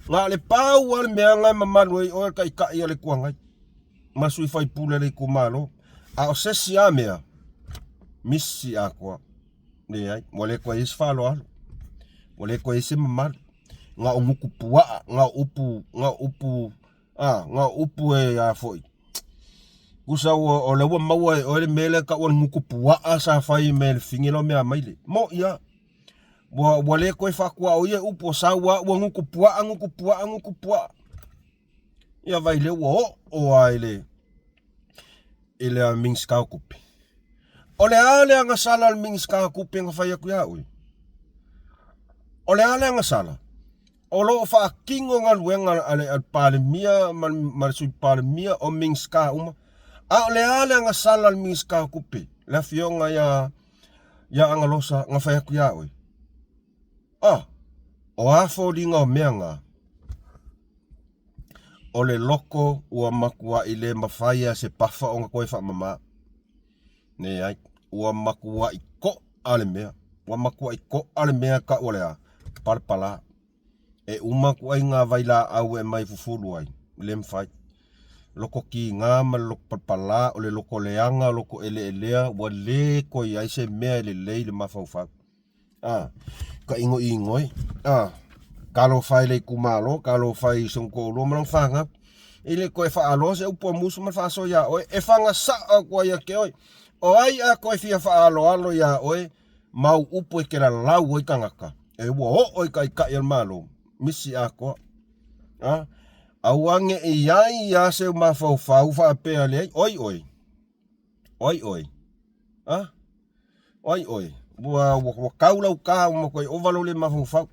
Na o le pau lava le mea na e mamalu ai oe le Taitai o le Itu Agai ma sui faipule o le itumalo. A o se isi lava mea, misi atoa. Leai, ua le toe i ai se faaaloalo. Ua le toe i ai se mamalu. Na o gutu puaa, na o upu, na o upu A, na o upu e a foi. Tusa ua, o lea ua maua e oe le mea lea tau o le gutu puaa sa fai me le figelo mea mai le. Mo ia. Ua, ua le toe faatuaoia upu o sau a ua gutu puaa, gutu puaa, gutu puaa. Ia vai lea ua oo a i le, i le Minisita o Tupe. O le a le agasala a le Minisita o Tupe na fai atu ia oe? O le a le agasala? O lo o faatino galuega a le Palemia ma le Sui Palemia o Minisita uma. A o le a le agasala a le Minisita o Tupe, le Afioga ia ia Agalosa na fai atu ia oe? Ah, o a foliga o mea na? O le loko ua matuai le mafai a se pafa ona toe faamama. Leai, ua matuai to'a le mea. Ua matuai to'a le mea tau o le a? Palapala. E uma atu ai ngā vailaau e aumai fufulu ai, le mafai. Loko kiga ma le loko palapala, o le loko leaga, loko eleelea, ua le toe i ai se mea e lelei i le mafaufau. A, ka igoigoi, a, talofa e le itumalo, talofa i sou toalua ma lau fanau. E le toe faaloa se upu a musu ma le faasoa iā oe, e faga sao atu ai ia te oe. O ai a toe fia faaaloalo iā oe ma au upu e te lalau ai tagata, e ua oo i taitai o le Malo, misi atoa. A, aua ne i ai ia seu mafaufau faapea leai, oi oe, oi oe, a, O ai oe? Ua, ua, ua kau lau ka ua matuai ova lou le mafaufau.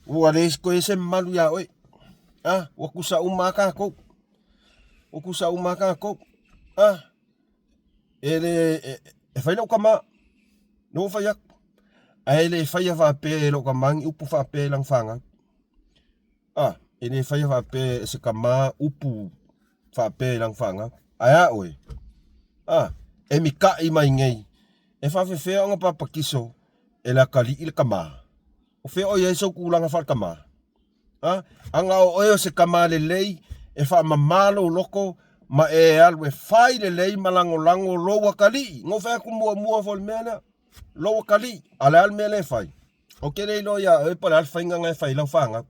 Ua le toe se mamalu iā oe. A, ua tusa uma lava tatou. Ua tusa uma lava tatou. A, e le, e, e fai lau tama. Na ou fai atu. Ae le faia faapea e lou tama ni upu faapea i lana fanau. A, e le faia faapea e se tama upu faapea i lana fanau. Ae a oe? A, E mikaʻi mai nei, e faafefea ona papakiso e le akalii le kamā? O fea o i ai sou tulaga faalekamā? A, ana o oe o se kamā lelei e faamamā lou loko ma e alu e fai lelei ma lagolago lou akalii. Na ou fai atu muamua foi i le mea lea, lou akalii, a o le a le mea lea e fai? Ou te le iloa ia oe po o le a le faiga na e fai ai lau fanau.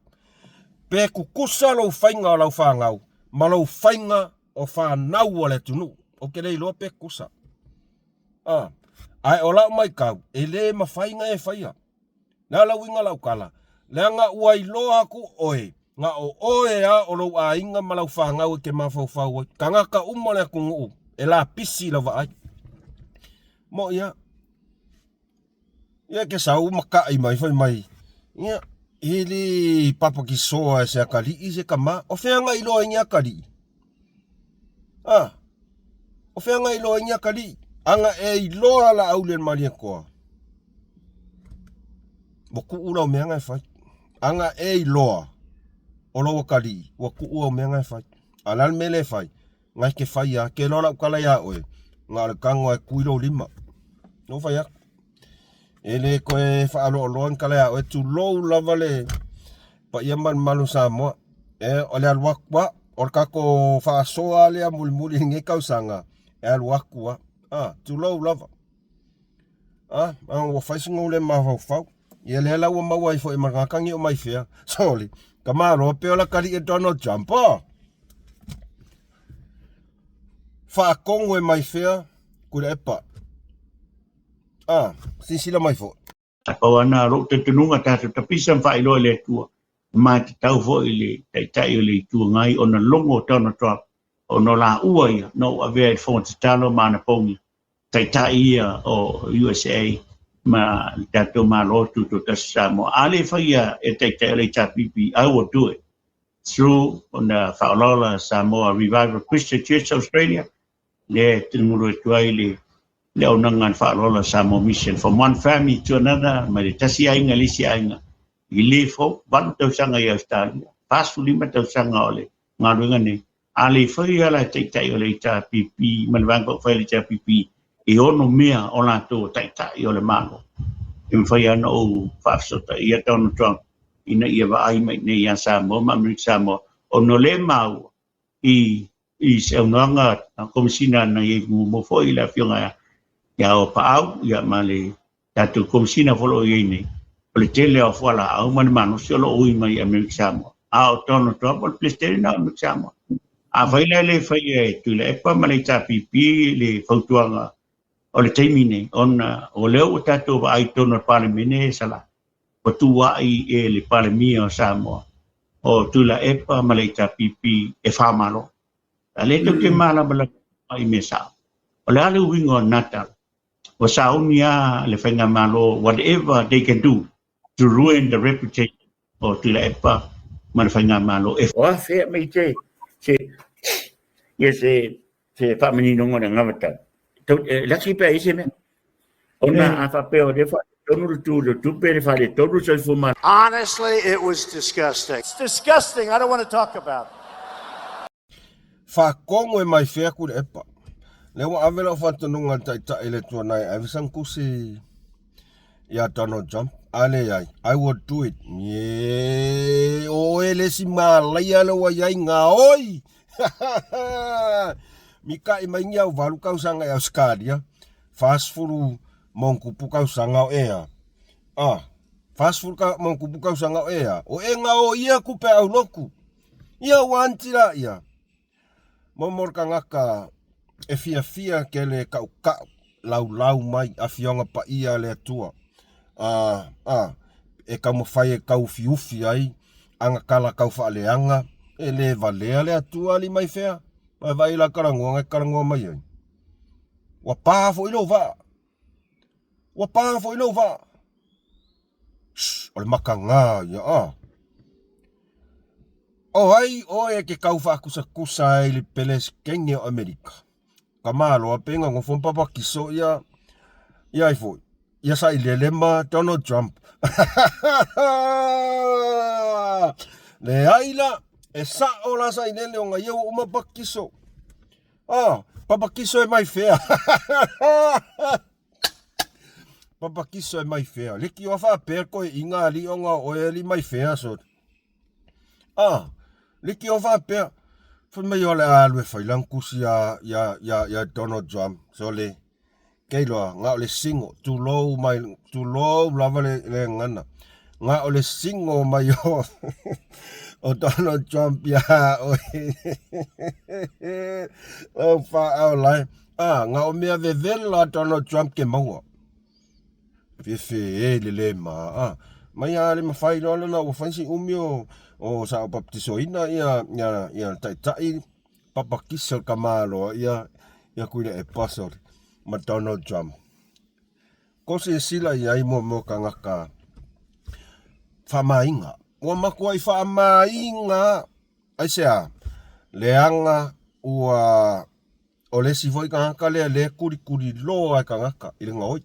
Pe tutusa lou faiga o lau fanau ma lou faiga o fanau a le atunuu. Ou te le iloa pe tutusa. A, ae o lau maitau, e le mafai ona e faia. Le a le uiga o lau tala? Leaga ua iloa atu oe, na o oe lava o lou aiga ma lau fanau e te mafaufau ai. Tagata uma o le atunuu e lapisi i lau vaai. Moʻi lava. Ia ke sau ma kaʻi mai fai mai, ia, e le papakisoa e se akalii se kamā. O fea na iloa ai ni akalii? A, o fea na iloa ai ni akalii? Ana e iloa la Aulialimalietoa, ua tuu lau mea na e fai. Ana e iloa o lou akalii, ua tuu au mea na e fai. A o le a le mea lea e fai? Ngai ke fai a, ke loa lau tala iā oe, na o le tago a e kui lou lima. Na ou fai atu. E le toe faaloaloa ni tala iā oe, tulou lava le paia ma le mamalu o Samoa. E, o le alu atu a, o le tatou faasoa lea mulimuli i lenei tausaga, e alu atu a. A, tulou lava. A, a ua fai sina ou le mafaufau. Ia lea la ua maua ai foi ma le tagata ni o mai fea. Sorry. Tamaloa pei o le atalii e Donald Trump. Oh. Faatonu e mai fea Tuilaepa. Ah, silasila mai foi. Ae pau lava lena o lou talitonuga tatou tapisa ma faailoa i le Atua ma e tatau foi i le Taitai o le Itu Agai ona logo Donald Trump ona o laua ia na ou avea i le fofoga tatalo ma ana pogi Taitai ia o USA ma le tatou Malo Tutoatasi Samoa. A le faia e Taitai o le HRPP, I will do it through ona faaolaola Samoa Revival Christian Church Australia, lea e tugulu atu ai le le auaunaga a le faaolaola Samoa Mission from one family to another, mai le tasi aiga i le isi aiga, i le fou, 8 tausaga i Australia, 45 tausaga o le galuega nei, A le fai a la taitai o le HRPP ma le Vaega Faaupufai a le HRPP e ono mea o latou o taitai o le Malo, e mafai lava ona ou faafesootaia Donald Trump ina ia vaai mai iinei ia Samoa ma Amerika Samoa ona o lea e maua i i se aunoaga a Komesina na i ai muamua foi le Afioga ia Paau ia ma le tatou Komesina foi o lo o i ai nei, o le tele o fualaau ma le malosi o lo o ui mai i Amerika Samoa. A o Donald Trump o le Peresetene lena o Amerika Samoa. Afai la e le faia e Tuilaepa ma le HRPP le fautuaga o le taimi nei, ona o lea ua tatou vaai i totonu o le Palemene e sala, ua tuuai e le Palemia o Samoa o Tuilaepa ma le HRPP e faamalo. A lea tou te malamalama i mea sao. O le a le uiga o lena tala? Ua sauni lava le faigamalo whatever they can do to ruin the reputation o Tuilaepa ma le faigamalo e O a fea mai te se ia se se faamaninoga o le anavatau. Tau e laki pe ai se mea. Ona a faapea o lea faaletonu le tu i le tupe le faaletonu le soifua maloloina. Honestly, it was disgusting. It's disgusting. I don't want to talk about it. Faatonu e mai fea Tuilaepa. Lea ua ave lau faatonuga i le Taitai i le Itu Agai e ave sana tusi ia Donald Trump. A leai, I will do it. Ye, o oe le isi malaia lea ua i ai, gaoi! Mikaʻi mai ni au valu tausaga i Ausetalia, 40 ma ona tupu tausaga o ea. Ah, 40 ma ona tupu tausaga o ea. O e gaoia tupe aulotu. Ia ua anti la ia. Mo le tagata e fiafia kele kaʻukaʻu laulau mai afioga paia a le Atua. A, a, e taumafai e tauufiufi ai ana tala tau faaleaga, e le valea le Atua alii mai fea. Ae vaai la talanoaga e talanoa mai ai. Ua pa foi lou vaa. Ua pa foi lou vaa. Shh, o le makaga ia, a. O ai oe e ke kau faakusakusa ai i le Pelesetene o Amerika? Ka maloa pe na nofo ma papakiso ia, ia ai foi, ia sailele ma Donald Trump. Leai la, e sao la sailele ona ia ua uma papakiso. Ah, Papakiso e mai fea. Papakiso e mai fea. Liki o whaapea koe i ngā li o ngā oe li mai fea so. Ah, liki o whaapea. Fai mai o le alu e whai lang kusi ya, ya, ya, ya Donald Trump. So le, Kei loa, nga o le singo, tulou mai, tulou lava le, le gagana. Nga o le singo mai o, o Donald Trump iā oe. Lau whaao lai. Ah, nga o mea vevela Donald Trump ke maua. Fefe e le le ma. Ah, mai a le mawhai loa lana ua whai si umi o, o sa o baptisoina ia, ia, ia taitai Papakisa o le tamaloa ia ia Tuilaepa sorry ma Donald Trump. Ko silasila i ai mo mo kangaka faamainga. Ua makuai faamainga aisea leaga ua o le isi foi kangaka lea le kulikuli loa e kangaka i le gaoi.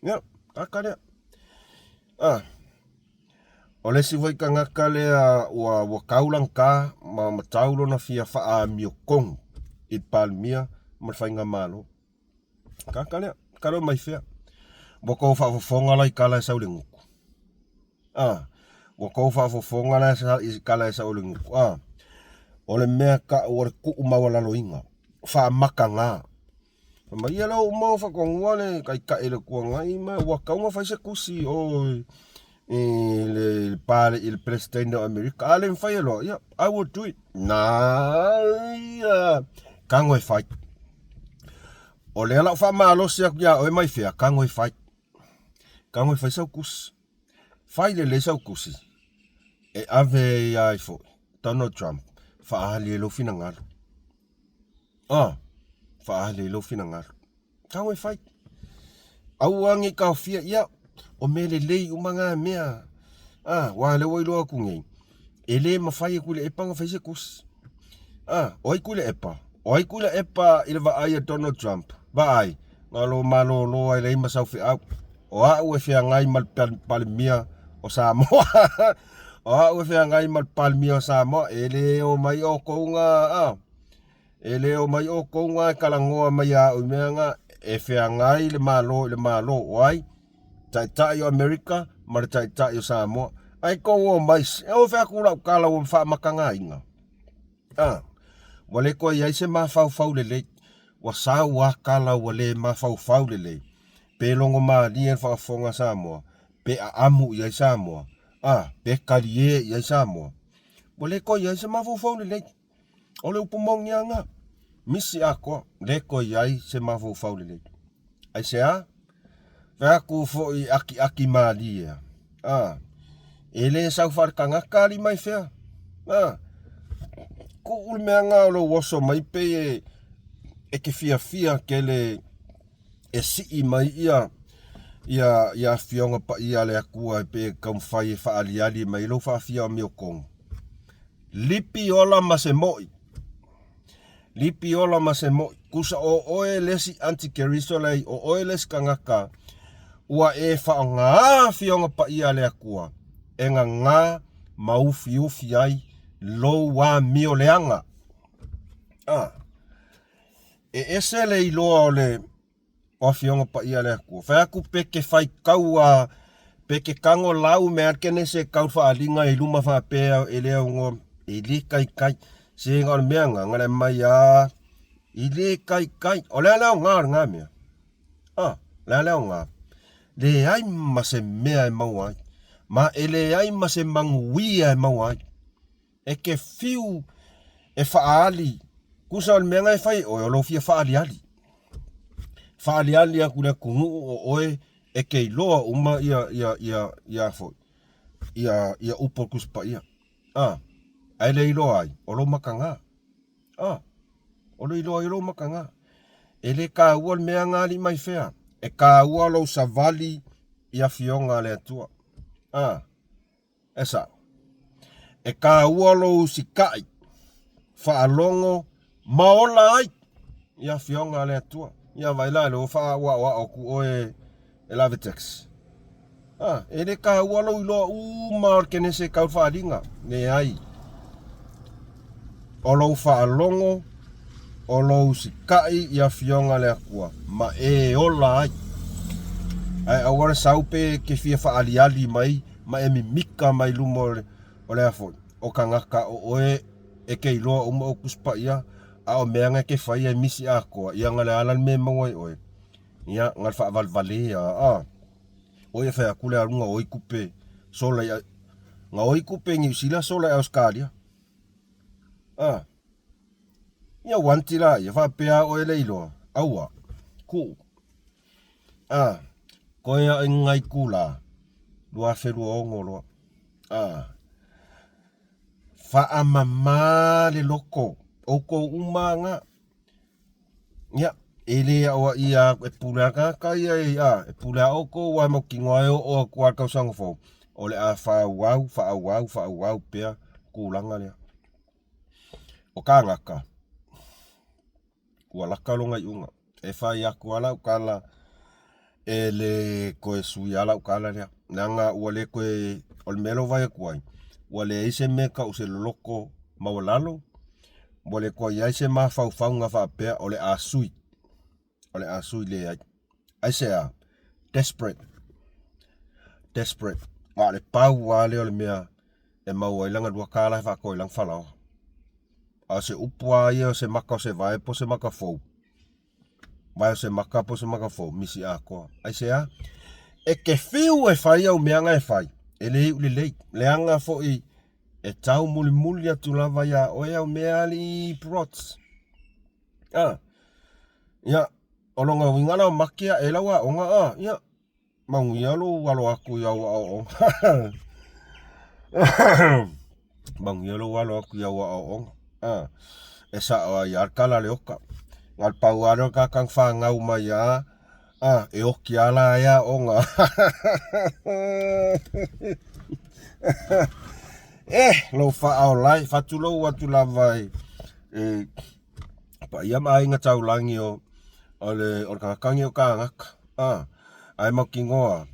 Ia, kaka lea. Ah. O le isi foi tagata lea ua, ua kaulagata ma matau lona fia faaamiotonu i le Palemia ma le Faigamalo. Tagata lea, kalo mai fea. Ua tou faafofoga la i tala e sau i le gutu. Ah, ua tou faafofoga la i tala e sau i le gutu. Ah, o le mea tau o le tuu maualaloina, faamatagā. Fai mai ia lau uma o whakanua le taitai le tuangai ma ua tau na fai se kusi o i le pale i le president o Amerika. A le mawhai e loa, ia, I will do it. Nā, ia, kango e whai. O lea lau whaamalosi aku ia oe mai whea, kango e whai. Kango e whai sau kusi. Whai le le sau kusi. E ave ia ai foi, Donald Trump, whaahali e lou finangalo. Ah, whaahali i lou finangalo. Kau e whai. Aua nge kaofia ia, o mea lelei uma ngā mea. Ah, wā le ua iloa aku nei. E le mawhai e kuile epa nga whai se kusi. Ah, o ai kuile epa. O ai kuile epa i le vaai a Donald Trump. Vaai, ngā lo malōlō ai lei masau wheau. O a'u e feagai ma le Palemia o Samoa. o a'u e feagai ma le Palemia o Samoa, e le o mai oukou ngā, a, e le o mai oukou ngā e kalagoa mai a'u i mea ngā, e feagai le Malo i le Malo, o ai? Taitai o Amerika ma le Taitai o Samoa. Ai kou o mai, e o fea ku lau kala ua whaamakangāinga. A, ua le koe iai se mafaufau lelei, ua sau a kala ua le mafaufau lelei, pe logo mālie le faafofoga a Samoa, pe aamu i ai Samoa, a, pe kalie i ai Samoa. Ua le koe iai se mafaufau lelei. O le upu moni a nga, misi atoa, le koe iai se mafaufau lelei. Aisea? Fai atu foi akiaki mālie a. A, e le sau faletagata ali mai fea. A, kuu le mea nga o lou oso mai pei e, e ke fiafia kele e sii mai ia ia ia afioga paia a le Atua e pei e taumafai e faaaliali mai lou faafia o miotogi. Lipi ola ma se moi. Lipi ola ma se moi. Kusa o oe le isi antikeriso lei, o oe le isi kangaka, ua e faaaogā afioga paia a le Atua e gagā ma ufiufi ai lou amio leaga. A, e ese le iloa o le o Afioga Paia a le Atua. Fai atu pe ke fai kaua, pe ke kago lau me al kene se kau faaaliga i luma faapea e le augoa, e le kaikai. Se ga o le mea nga, nga le mai a, i le kaikai. O le a le aoga o lena mea? A, le a le aoga? Leai ma se mea e maua ai. Ma e leai ma se manuia e maua ai. E ke whiu e whaali, kusa o le mea e whai oe, o lou fia whaaliali. Whaaliali aku le atunuu o oe e ke iloa uma ia, ia, ia, ia foi, ia, ia upu o le Tusi Paia. A, ae le iloa ai, o lou makagā. A, o le iloa ai o lou makagā. E le kāua le mea ngā alii mai whea, e kāua lou savali i afioga a le Atua. A, E sao. E kāua lou usikaʻi, faalogo ma ola ai i afioga a le Atua. Ia vai la le ua faaauaoao aku oe e lave tax. Ah, e le kāua lou iloa uma o le kenese e kau le faaaliga. Leai. O lou faalogo O lou sikaʻi i Afioga a le Akua, ma e ola ai. Ae aua le sau pe e ke fia faaliali mai ma e mimika mai luma o le, o le a foi, o kagaka o oe e ke iloa uma o Tusi Paia, a o meaga e ke faia e misi atoa, ia na le a la le mea e maua ai oe? Ia, na le faavalevalea, a. Oi e fai atu le alu na oi kupe sola i, na oi kupe i Niu Sila sola i Ausetalia. A. Ia wanti la ia faapea oe le iloa. Aua. Ku. A. Koe a ngai kula. 2026 loa. A. Faamama le loko. Oukou uma nga. Ia, e le aoaia e pule a tagata ia e, a, e pule a outou aua e mautinoa e oo atu lava i le tausaga fou, o le a faaauau, faaauau, faaauau pea le tulaga lea. O kānaka, ua laka lona iuga. E fai atu lava lau tala, e le toe suia lau tala lea. Leaga ua le toe, o le mea lea ua vaai atu ai, ua leai se mea e tau o se loloto maualalo, ua le toe i ai se mafaufauga faapea o le a sui, o le a sui leai. Aisea? Desperate. Desperate. Ma o le pau lava lea o le mea e maua ai lana $2 e faatoa ai lana falaoa. A o se upu lava ia o se maka o se vae po o se maka fou, Vae o se maka po o se maka fou, misi atoa. Aisea? E te fiu e fai au mea na e fai, e le iu lelei. Leaga foi e tau mulimuli atu lava iā oe au mea alii prots. Ah. Ia, o lona uiga la o make aʻe lau aoga, ah, ia, Manuia lou alo atu i au aoaoga. Manuia lou alo atu i au aoaoga. Ah, e sao ai lava le tala a le oka. Na o le pau lava lea o le tagata na fanau mai lava, ah, e oki lava la e aoga. Eh, lou faaola e, faatulou atu lava i, i paia ma aiga taulagi o, o le, o le tagata o kānaka. A, ae mautinoa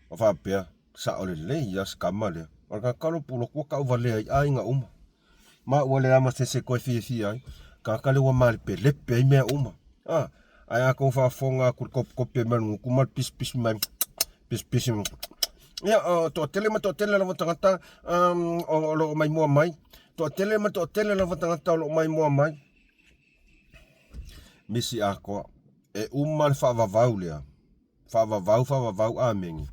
o faapea, sao lelei lava si tama lea. O le tagata lea o Pulotu ua tauvalea ai aiga uma. Ma ua leai ma se isi e toe fiafia ai. Tagata lea ua malepelepe ai mea uma. A, ae a tou faafofoga atu i le topetope mai o le gutu ma le pisipisi mai, pisipisi mai, ia, o toatele ma toatele lava tagata um, o lo o maimoa mai. Toatele ma toatele lava tagata o lo o maimoa mai. Misi atoa. E uma le faavavau lea. Faavavau, faavavau, amene.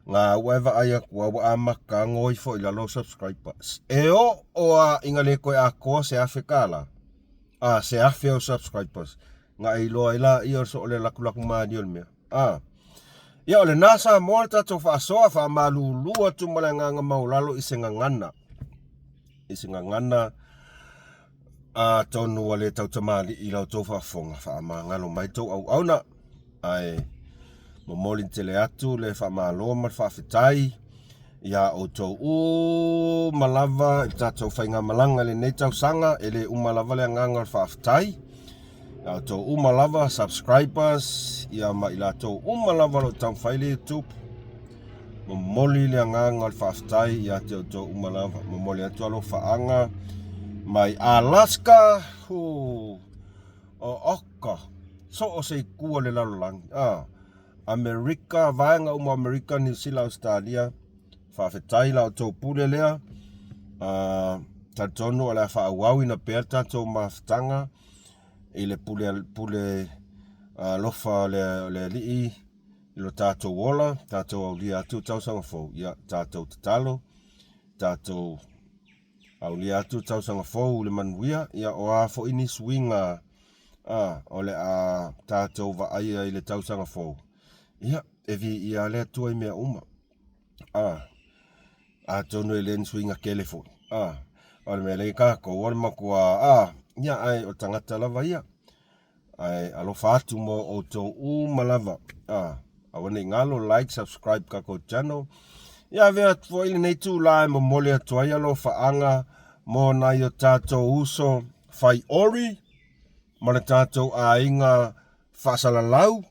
Nga ua e vaai atu a ua amata goi foi i lalo subscribers. E oo a ina le toe atoa se $1000. A, se 1000 au subscribers. Na e iloa ai laia o le soo le lakulaku malie o le mea. A. Ia o lena Samoa le tatou faasoa faamalulu atu ma le agaga maualalo i se gagana. I se gagana Atonu ua le tautamalii i la outou faafofoga, faamagalo mai tou auauna, ae momoli tele atu le faamalo ma le faafetai iā outou uma lava i le tatou faigamalaga i lenei tausaga. E le uma lava le agaga o le faafetai iā outou uma lava subscribers ia ma i latou uma lava o lo o taumafai le YouTube. Momoli le agaga o le faafetai ia te outou uma lava. Momoli atu alofaaga mai Alaska, hu, o Oka, so o se itu o le lalolagi. Ah, Amerika, vaega uma o Amerika, Niu Sila, Australia, faafetai la outou pule lea. Uh, talitonu o le a faaauauina pea le tatou mafutaga i le pule, pule alofa o le, o le Alii i lo tatou ola, tatou aulia atu le tausaga fou, ia tatou tatalo, tatou aulia atu le tausaga fou i le manuia, ia o a foi ni suiga a, o le a tatou vaaia i le tausaga fou, ia e viia le Atua i mea uma. A, atonu e le ni suiga tele foi. A, o le mea lea i tatou, o le matua, a, ia ae o le tagata lava ia. Ae alofa atu mo outou uma lava. Ah, aua nei galo, like, subscribe tatou channel. Ia avea atu foi lenei tula e momoli atu ai alofaaga mo nai o tatou uso fai ori ma le tatou aiga faasalalau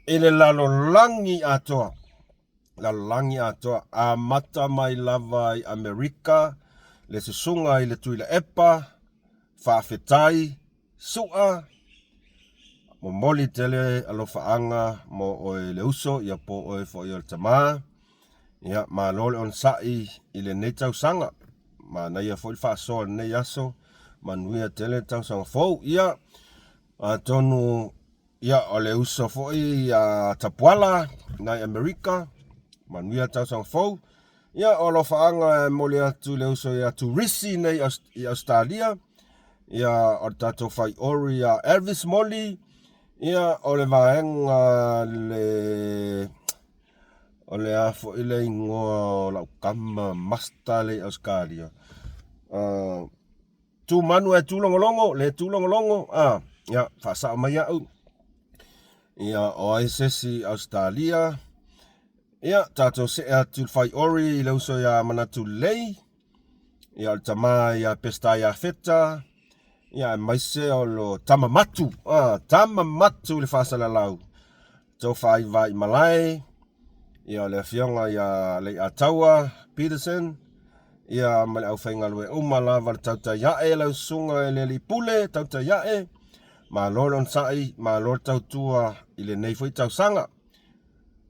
i le lalolagi atoa. Lalolagi atoa, amata mai lava i Amerika, le susuga i le Tuilaepa, faafetai. Su'a, momoli tele alofaaga mo oe le uso ia po oe foi o le tamā. Ia, malo le onosai i lenei tausaga. Manaia foi le faasoa i lenei aso. Manuia tele le tausaga fou. Ia, atonu ia o le uso foi ia Tapuala nai Amerika. Manuia le tausaga fou. Ia, o alofaaga e momoli atu i le uso ia Turisi nei i Ausetalia. Ia, o le tatou faiori ia Elvis Moli. Ia, o le vaega le O le a foi le igoa o lau tama Master le i Ausetalia. Tu manu e tūlogologo, le tūlogologo, a, ia, faasao mai au. Ia, o ai se isi Ausetalia. Ia, tatou see atu i le whaiori i le uso ia Manatu Lelei. Ia, o le tama ia Peseta Iafeta. Ia, aemaise o lo tama matu, a, tama matu i le faasalalau. Tofa i Malae, ia o le afioga ia Leiataua Peterson, ia ma le aufaigaluega uma lava le tautai ae lau susuga i le alii pule tautai ae, malo le onosai, malo le tautua i lenei foi tausaga.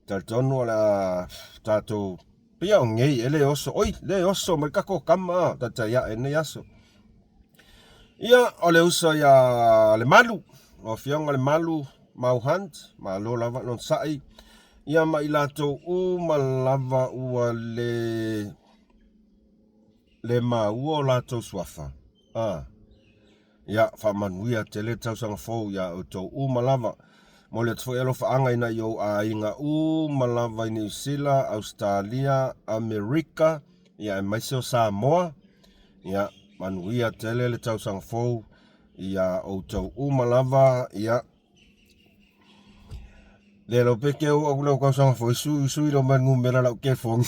Talitonu o le a tatou pei o nei e le oso, oi le oso mai kako kama tautai ae lenei aso. Ia o le uso ia Lemalu, o afioga Lemalu Mau Hunt, malo lava le onosai, ia ma i latou uma lava ua le le maua o latou suafa. A. Ia, faamanuia tele le tausaga fou iā outou uma lava. Momoli atu foi alofaaga i nai ou aiga uma lava i Niu Sila, Ausetalia, Amerika, ia aemaise o Samoa. Ia, manuia tele le tausaga fou iā outou uma lava. Ia, le lau peke o au lau kausaga foi sui sui lau mai numera lau telefoni.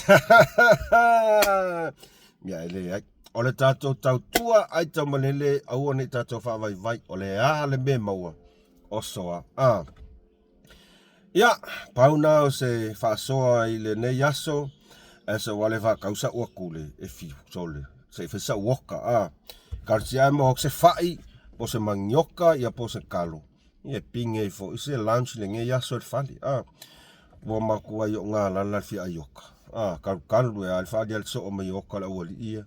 Ia e leai. O le tatou tautua ai taumalele aua nei tatou faavaivai o le a le mea maua oso a. Ah. Ia, pau na o se faasoa i lenei aso, ae sa ua le faatau sa'u atu le e fiu sole, se i fai sa'u oka, a. Talosia ae maua atu se fa'i, po o se manioka, ia po o se kalo, ia e pine ai foi se lunch i lenei aso i le fale, a. Ua matuai o'u galala le fia ai oka, a, kalukalu e a le faaaliali soo mai o oka a le aualii ia.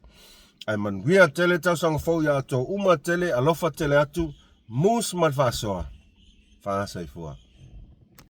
Ae manuia tele tausaga fou ia outou uma tele, alofa tele atu, mus ma le faasoa. Faasoifua.